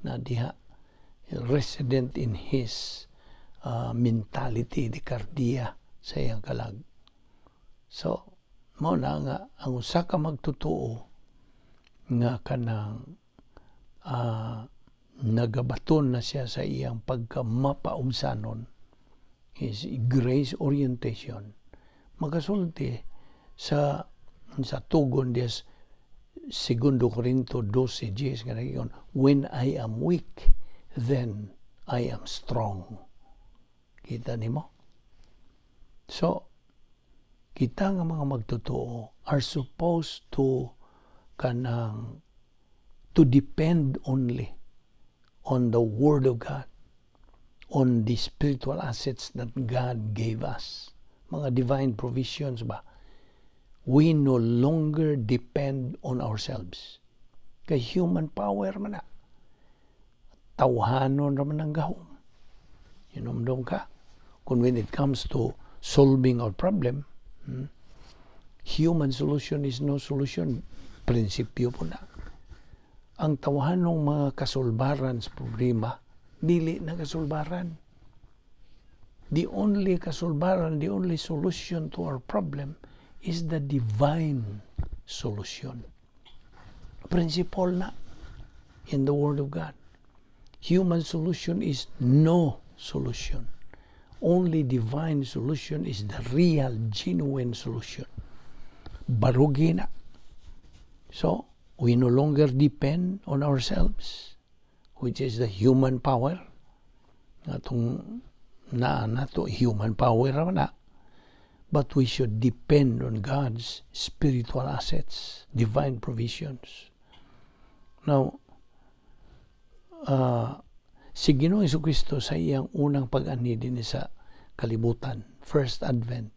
na diha, resident in his mentality, the kardia sa iyang kalag. So, mao na nga ang usa ka magtotoo nga kanang nagabaton na siya sa iyang pagkamapaubsanon, his grace orientation, makasulti sa tugon des Segundo Corinto 12:10 nga nagingon, "When I am weak, then I am strong." Kita nimo? So kita nga mga magtotoo are supposed to kanang to depend only on the Word of God, on the spiritual assets that God gave us, mga divine provisions ba. We no longer depend on ourselves. Kay human power man na. Tawhanon ra man ang gahom. Hinumdom ka. Kung when it comes to solving our problem, human solution is no solution. Prinsipyo pod na. Ang tawhanong mga kasulbaran sa problema, dili na kasulbaran. The only kasulbaran, the only solution to our problem is the divine solution. Principle na in the Word of God. Human solution is no solution. Only divine solution is the real, genuine solution. Barugi na. So, we no longer depend on ourselves, which is the human power. Atong naa nato human power ra na. But we should depend on God's spiritual assets, divine provisions. Now, si Ginoong Kristo sa iyang unang pag-anhi dinhi sa kalibutan, first advent,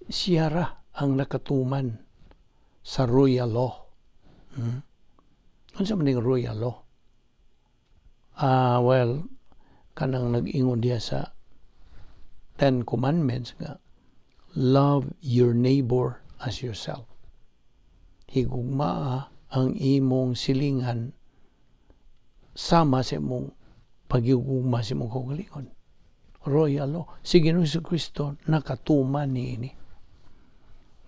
siya ra ang nakatuman sa royal law. Unsa man ning royal law? Ah, well, kanang nag-ingon diha sa Ten Commandments nga love your neighbor as yourself. Higugmaa ang imong silingan sama sa imong paghigugma sa imong kaugalingon. Royal law. Si Ginoong Kristo nakatuman niini.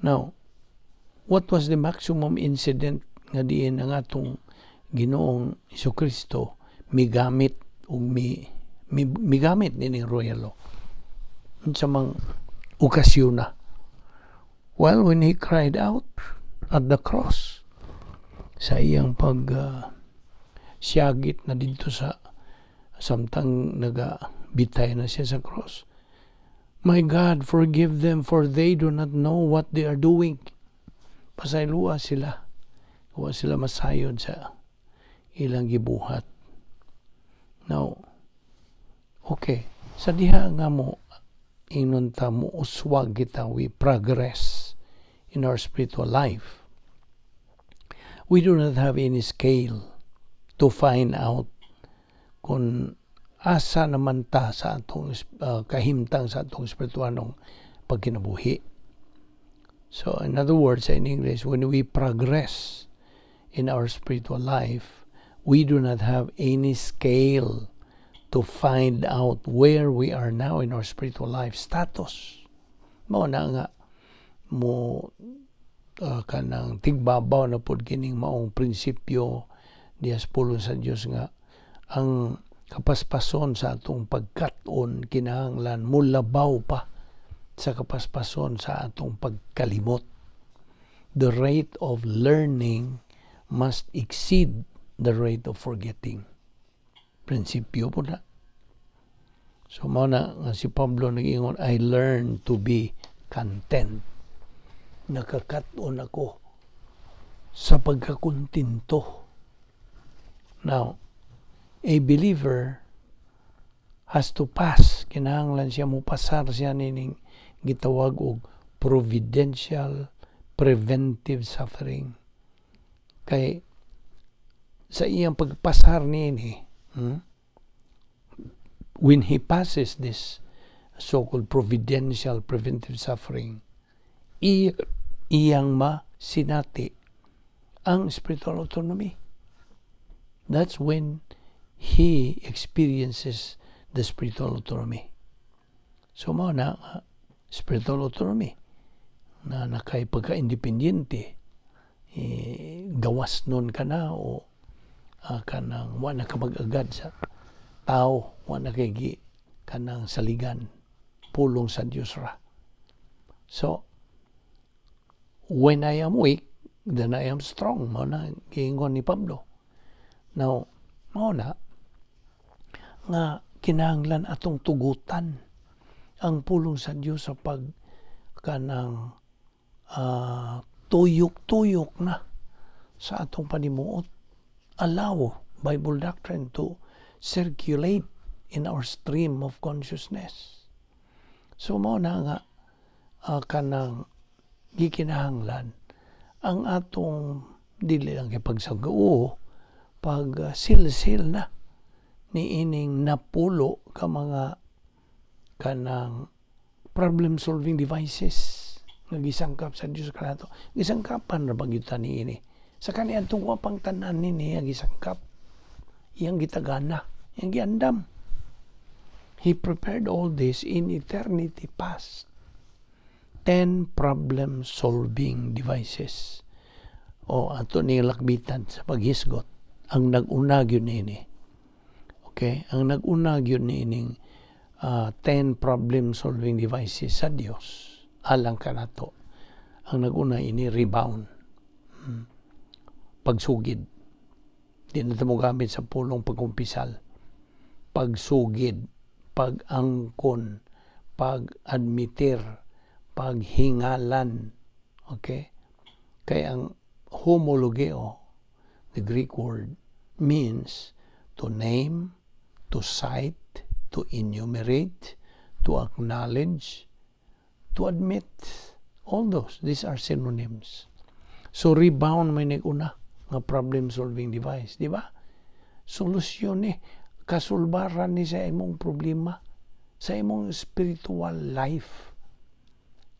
Now, what was the maximum incident nga diin ang atong Ginoong Kristo migamit ug mi migamit nining royal law? Unsa mang okasyon na? Well, when he cried out at the cross sa iyang pag siyagit na didto sa samtang nagabitay na siya sa cross. "My God, forgive them, for they do not know what they are doing." Pasayloa sila. Wa sila masayod sa ilang gibuhat. Now, okay. Sa diha nga mo ingnon ta mo uswag kita, we progress in our spiritual life. We do not have any scale to find out kung asa naman ta sa atong kahimtang sa atong espiritualong pagkinabuhi. So in other words, in English, when we progress in our spiritual life, we do not have any scale to find out where we are now in our spiritual life status. Mao na nga mo kanang tigbabaw na pod kining maong prinsipyo diha sa pulong sa Dios nga ang kapaspason sa atong pagkat-on kinahanglan molabaw pa sa kapaspason sa atong pagkalimot. The rate of learning must exceed the rate of forgetting. Prinsipyo pod na. So mao na nga si Pablo nag-ingon, "I learn to be content." Nakakat-on ako sa pagkakontento. Now, a believer has to pass. Kinahanglan siya mo pasar siya nining gitawag og providential preventive suffering. Kay sa iyang pagpasar niini, when he passes this so-called providential preventive suffering, iyang masinati ang spiritual autonomy. That's when he experiences the spiritual autonomy. So mao na spiritual autonomy na nakay pagka-independyente, eh, gawas nun ka na o kanang wa na ka mag-agad sa tao, wa na kay gi kanang saligan, pulong sa Dios ra. So when I am weak, then I am strong, mao na giingon ni Pablo. Now, mao na nga kinahanglan atong tugutan ang pulong sa Dios sa pag kanang tuyok-tuyok na sa atong panimuot. Allow Bible doctrine to circulate in our stream of consciousness. So mao na nga kanang gikinahanglan ang atong Dili lang kay pagsag-o, pag silsil na ni ining napulo ka mga kanang problem solving devices nga gisangkap sa Dios kanato. Gisangkapan ra ba gyud ta niini? Sa kaniadtong wa pang tanan nini ang gisangkap. Iyang gitagana, iyang giandam. He prepared all this in eternity past. 10 problem solving devices. O ato ni lakbitan sa paghisgot. Ang nag-una gyud niini. Okay? Ang nag-una gyud niining 10 problem solving devices sa Dios alang kanato. Ang nag-una ini, rebound. Pagsugid. Di na mo gamit sa pulong pagkumpisal. Pagsugid, pag-angkon, pag-admitir, paghingalan. Okay? Kay ang homologeo, the Greek word, means to name, to cite, to enumerate, to acknowledge, to admit. All those, these are synonyms. So rebound may nag-una nga problem solving device, di ba? Solusyon ni kasulbaran ni sa imong problema, sa imong spiritual life.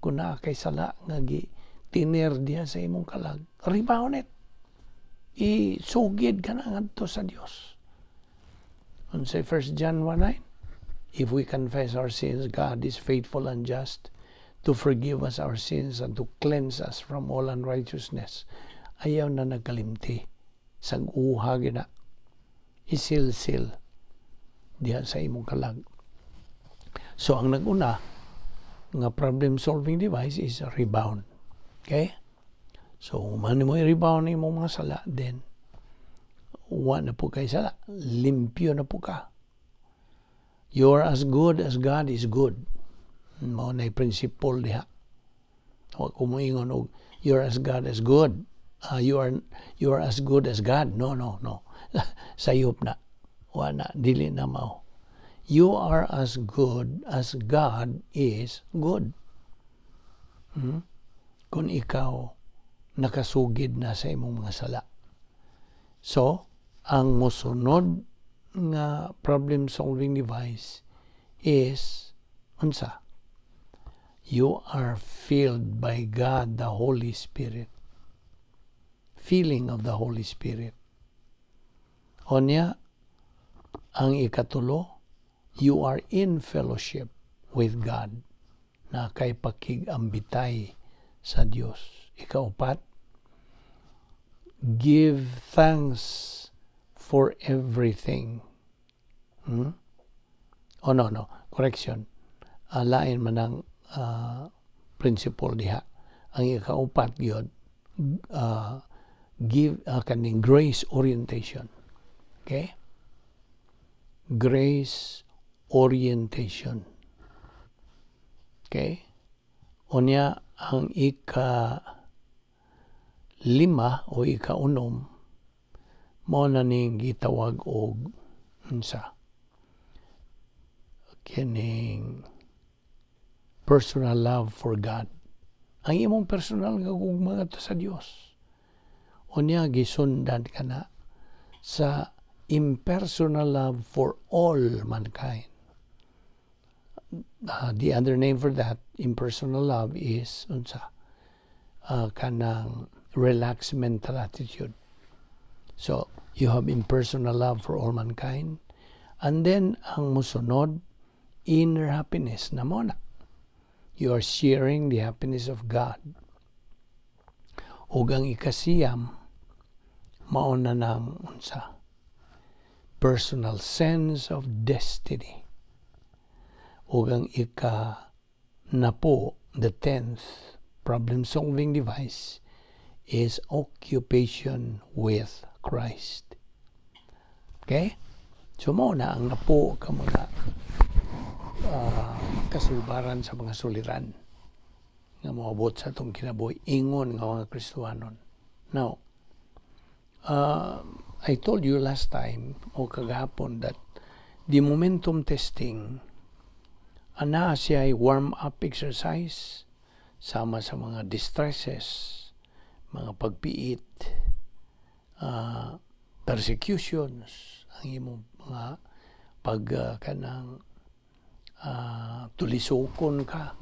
Kung naa kay sala nga gi tiner diha sa imong kalag, rebound it. Isugid ka na ngadto sa Dios. Unsay 1 John 1:9? If we confess our sins, God is faithful and just to forgive us our sins and to cleanse us from all unrighteousness. Ayaw na nagkalimti. Sag-uha gina. Isilsil diha sa imong kalag. So ang nag-una nga problem solving device is a rebound. Okay? So man mo i-rebound imong mga sala, then wa na pud kay sala. Limpyo na pud ka. You are as good as God is good. Mao na principle diha. Wa ko moingon og you're as God as good. You are as good as God. No. Sayop na. Wa na, dili na mao. You are as good as God is good. Kung ikaw nakasugid na sa imong mga sala. So, ang mosunod nga problem solving device is unsa? You are filled by God the Holy Spirit. Filling of the Holy Spirit. Onya, ang ikatulo, you are in fellowship with God na kay pakig-ambitay sa Dios. Ikaupat, give thanks for everything. Oh, no. Correction. Lain man ang principle diha. Ang ikaupat gyud, give kaning grace orientation. Okay? Grace orientation. Okay? Unya, ang ika lima o ika-unom mao na ning gitawag og unsa, kining personal love for God, ang imong personal nga gugma ngadto sa Dios. Unya gisundan ka na sa impersonal love for all mankind. The other name for that impersonal love is unsa? Kanang relaxed mental attitude. So, you have impersonal love for all mankind. And then, ang musunod, inner happiness na mao na. You are sharing the happiness of God. Ug ang ikasiyam, mao na nang unsa? Personal sense of destiny. Ug ang ika napo, the 10th problem-solving device is occupation with Christ. Okay? So mao na ang napo ka mga kasulbaran sa mga suliran nga moabot sa atong kinabuhi ingon nga mga Kristohanon. Now, I told you last time o kagahapon that the momentum testing ana siya ay warm-up exercise sama sa mga distresses, mga pagpiit, persecutions, ang imong mga pag kanang tulisokon ka,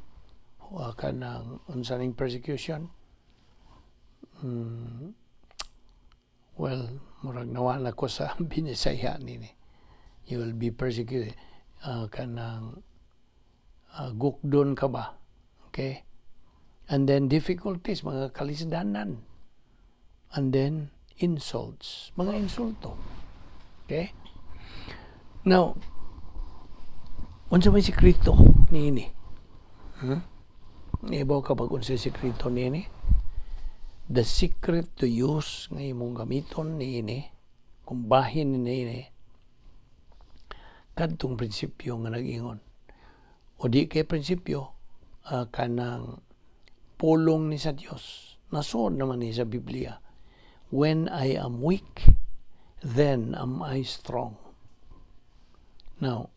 kanang unsa ning persecution? Well, murag nawala ko sa binisaya nini. You will be persecuted. Kanang gukdon ka ba? Okay? And then difficulties, mga kalisdanan. And then insults, mga insulto. Okay? Now, unsa may sekreto niini? Hmm? Ibaw ka pag unsa sekreto niini? The secret to use nga imong gamiton niini, kung bahin niini, kadtong prinsipyo nga nag-ingon. O di kay prinsipyo, kanang pulong ni sa Dios. Nasuod naman ni sa Biblia. "When I am weak, then am I strong." Now,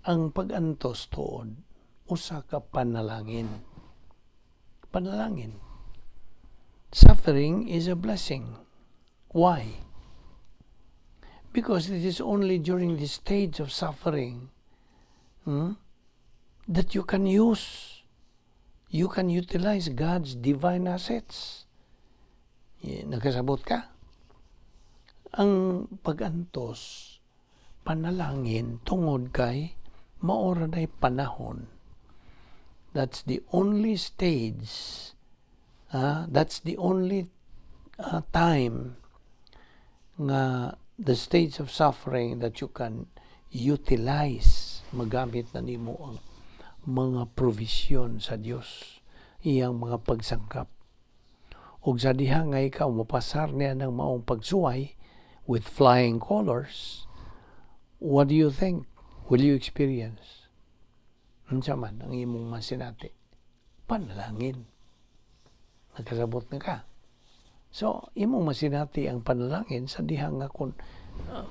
ang pag-antos tuod, usa ka panalangin. Panalangin. Suffering is a blessing. Why? Because it is only during the stage of suffering that you can utilize God's divine assets. Nakasabot ka? Ang pag-antos, panalangin tungod kay mao ra nay panahon. That's the only stage, that's the only time nga the stage of suffering that you can utilize, magamit na nimo ang mga provision sa Dios, iyang mga pagsangkap. Ug sa diha nga ikaw mopasar niya ng maong pagsuway with flying colors, what do you think will you experience? Unsa man ang imong masinati? Panalangin. Nakasabot na ka? So, imong masinati ang panalangin sa diha nga kung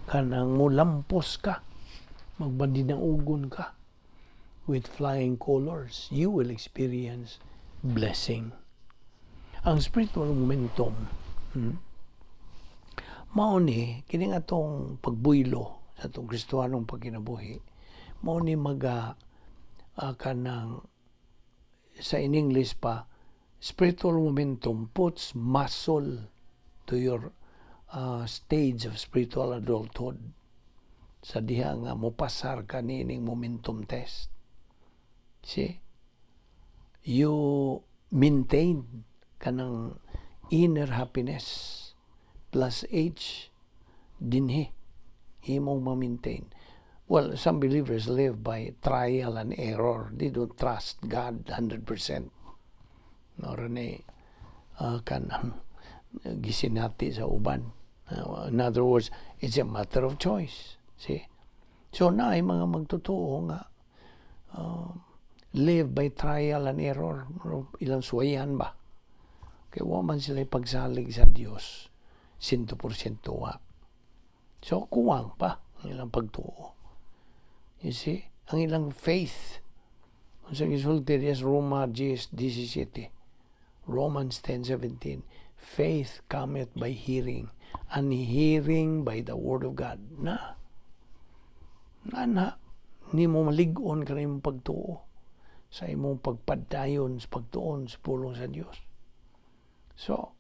kanang mulampos ka, magbandinaugon ka with flying colors, you will experience blessing. Ang spiritual momentum, mao ni kini nga atong pagbuylo sa atong Kristohanong pagkinabuhi, mao ni maga kanang sa in English pa, spiritual momentum puts muscle to your stage of spiritual adulthood sa diha nga mopasar ka niining momentum test. See? You maintain kanang inner happiness plus H dinhi imong ma-maintain. Well, some believers live by trial and error. They don't trust God 100%. Mao ni kanang gisinati sa uban. In other words, it's a matter of choice. See? So naay mga magtotoo nga live by trial and error. Ilang suwayan ba? Kaya wa man sila pagsalig sa Dios. 100% wa. So, kuwang pa ang ilang pagtuo. You see? Ang ilang faith. Unsa gisulti diya sa Roma 10:17? Romans 10:17. "Faith cometh by hearing, and hearing by the word of God." Na. Na na. Ni mo malig-on ka na imong pagtuo sa imong pagpadayon sa pagtuon sa pulong sa Dios. So,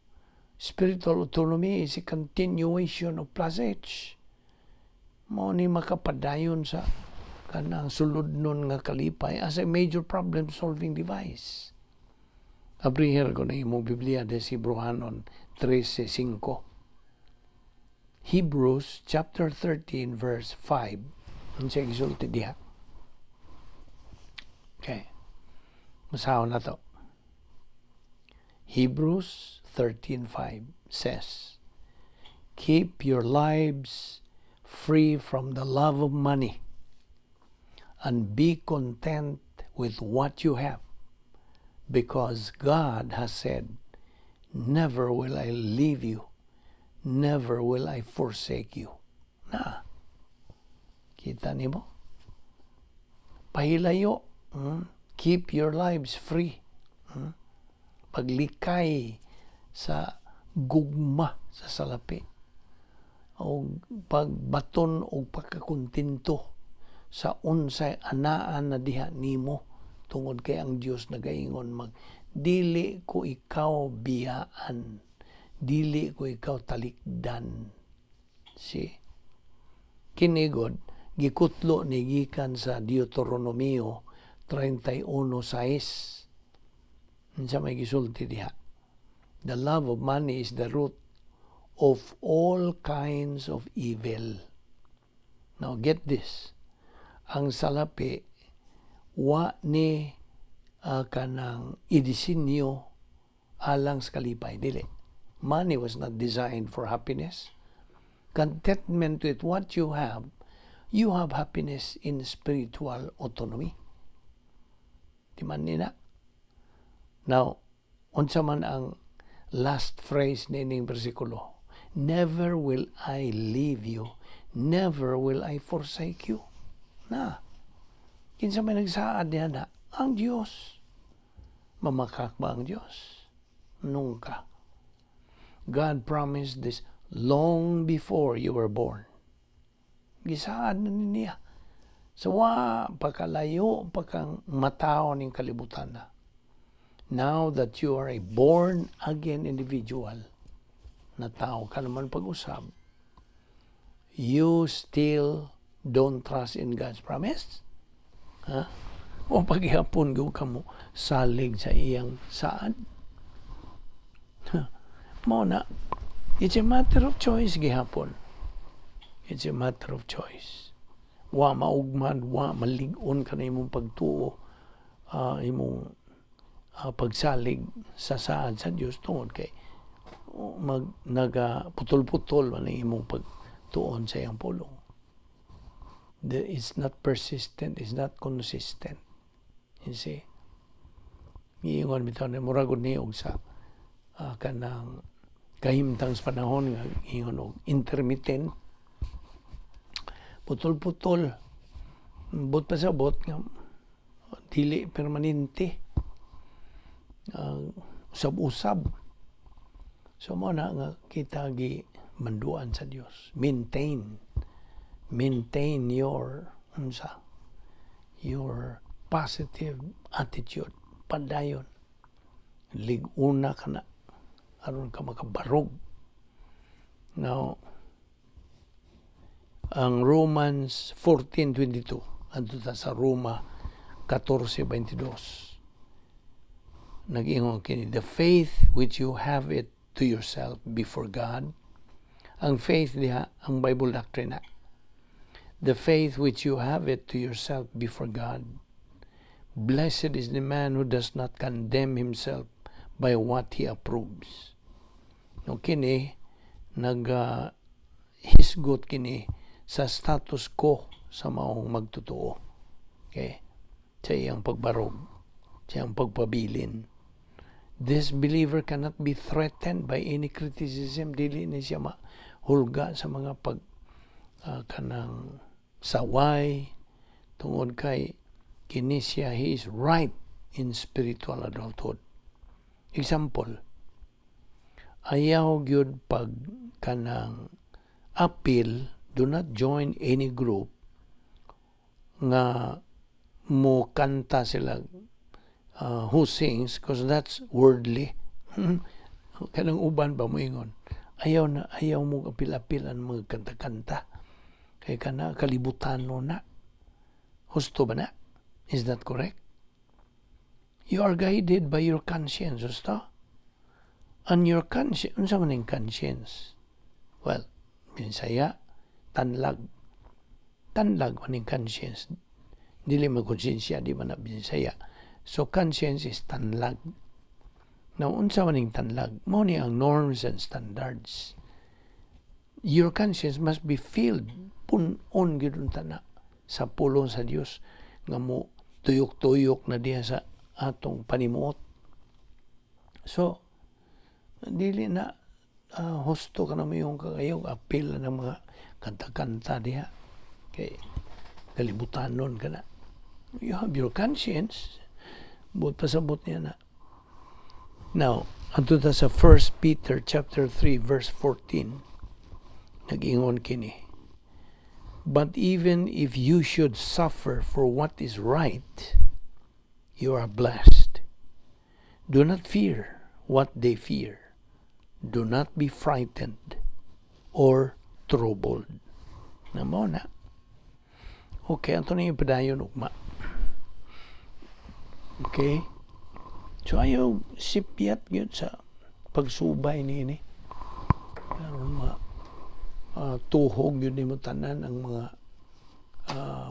spiritual autonomy is a continuation of plus H. Mao ni makapadayon sa kanang suludnon nga kalipay as a major problem solving device. Abriher ko na imong Biblia de si Hebreohanon 13:5. Hebrews chapter 13 verse 5. Unsa gisulti diha? Okay. Basahon na to. Hebrews 13:5 says, "Keep your lives free from the love of money and be content with what you have, because God has said, 'Never will I leave you, never will I forsake you.'" Na. Kita nimo? Pahilayo. Keep your lives free. Paglikay sa Gugma sa salapi o pagbaton og pagkakontento sa unsay anaa na diha nimo, tungod kay ang Dios nagaingon mag dili ko ikaw biyaan, dili ko ikaw talikdan. Si kini gud gikutlo ni gikan sa Deuteronomio 31:6. Unsa may gisulti diha? The love of money is the root of all kinds of evil. Now get this. Ang salapi wa ni kanang idisinyo alang sa kalipay, dili. Money was not designed for happiness. Contentment with what you have, you have happiness in spiritual autonomy. Di man ni na? Now, unsa man ang last phrase nining bersikulo? "Never will I leave you, never will I forsake you." Na, kinsa may nagsaad niya na? Ang Diyos. Mamakak ba ang Diyos? Nunca. God promised this long before you were born. Gisaad na niya. Sa wa pagkalayo pa kang matawo ning kalibutan na. Now that you are a born again individual, na tao ka naman pag-usab, you still don't trust in God's promise? Ha? O paghihapon gyud ka mo salig sa iyang saad? Mao na, it's a matter of choice gihapon. It's a matter of choice. Wa maugmad, wa malig-on ka na imong pagtuo, imong pagsalig sa saad sa Dios, tungod kay mag naga putol-putol man ang imong pagtuon sa iyang pulong. It's not persistent, it's not consistent. You see? Giingon bitaw na murag ni og sa kanang kahimtang sa panahon nga ingon og intermittent, putol-putol, but pa sa bot nga dili permanente, usab-usab. So mo na nga kita gi manduan sa Dios, maintain, maintain your unsa, your positive attitude. Padayon, lig-una ka na aron ka makabarog. Now, ang Romans 14:22, adto ta sa Roma 14:22, nag-ingon kini, "The faith which you have it to yourself before God." Ang faith diha, ang Bible doctrine na, "The faith which you have it to yourself before God. Blessed is the man who does not condemn himself by what he approves." No, kini nag hisgot kini sa status quo sa maong magtotoo. Okay? Sa iyang pagbarog, sa iyang pagpabilin. This believer cannot be threatened by any criticism. Dili ni siya mahulga sa mga pag kanang saway tungod kay kini siya, he is right in spiritual adulthood. Example, ayaw gyud pag kanang apil, do not join any group nga mo kanta sila who sings, because that's worldly. Kanang uban ba moingon, ayaw na ayaw mo apil-apil ang mga kanta-kanta kay kana kalibutano na. Husto ba na? Is that correct? You are guided by your conscience, husto? And your conscience, unsa man ning conscience? Well, Binisaya, tanlag. Tanlag man ning conscience. Dili man konsensya, di man na Binisaya. So conscience is tanlag. Now, unsa man ning tanlag? Mao ni ang norms and standards. Your conscience must be filled, pun-on gyud unta na sa pulong sa Dios nga mo tuyok-tuyok na diha sa atong panimuot. So, dili na husto ka na mo yung kagayaw, apil na ng mga kanta-kanta diha. Kay kalibutanon ka na. You have your conscience. Buot pasabot niya na. Now, Adto ta sa 1 Peter chapter 3 verse 14. Nag-ingon kini: "But even if you should suffer for what is right, you are blessed. Do not fear what they fear. Do not be frightened or troubled." Na mao na. Okay, ato na padayon ugma. Okay? So ayaw sipyat gyud sa pagsubay niini. Aron ma tuhog gyud nimo tanan ang mga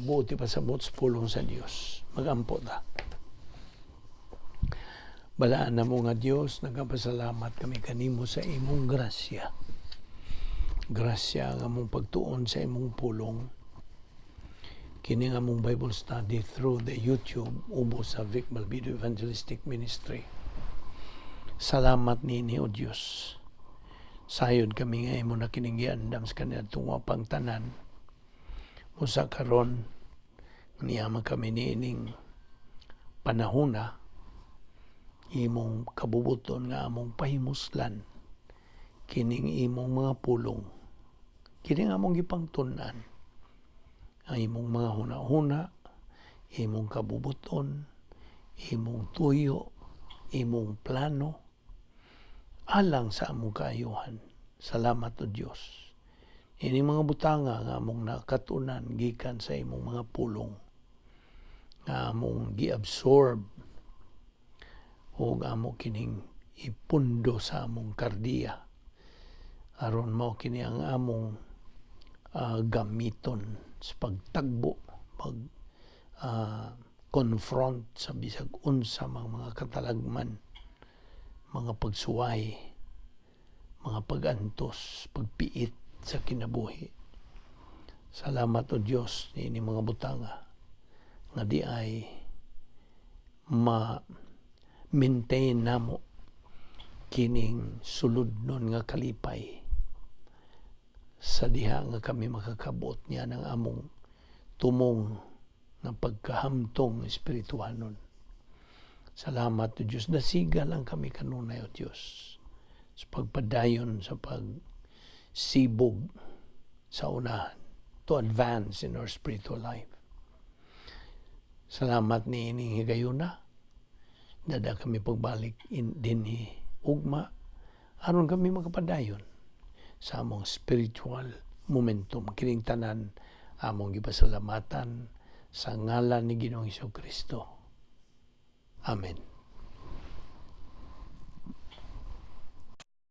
buot ipasabot sa pulong sa Dios. Magampo ta. Balaan namo nga Dios, nagapasalamat kami kanimo sa imong grasya. Grasya ang among pagtuon sa imong pulong. Kini nga among Bible study through the YouTube ubos sa Vic Malvido Evangelistic Ministry. Salamat nini, O Dios. Sayod kami nga imo na kining giandam sa kaniadtong pang tanan. Usa karon niyama kami niining panahona, imong kabubuton nga among pahimuslan kining imong mga pulong, kining among gipangtun-an, ang imong mga huna-huna, imong kabubuton, imong tuyo, imong plano alang sa among kaayuhan. Salamat, O Dios. Ini mga butanga nga among nakatunan gikan sa imong mga pulong nga among gi-absorb ug amo kining ipundo sa among kardiya aron mao kini ang among gamiton sa pagtagbo, pag confront sa bisag unsa mang mga katalagman, mga pagsuway, mga pagantos, pagpiit sa kinabuhi. Salamat, O Dios, niini mga butanga nga di ay ma maintain namo kining suludnon nga kalipay sa diha nga kami makakabot niya ng among tumong nga pagkahamtong espirituhanon. Salamat, O Diyos. Dasiga lang kami kanunay, O Diyos, sa pagpadayon sa pagsibog sa unahan, to advance in our spiritual life. Salamat ni ining higayuna. Dada kami pagbalik dinhi ugma aron kami makapadayon sa among spiritual momentum. Kining tanan among gipasalamatan sa ngalan ni Ginoong Kristo. Amen.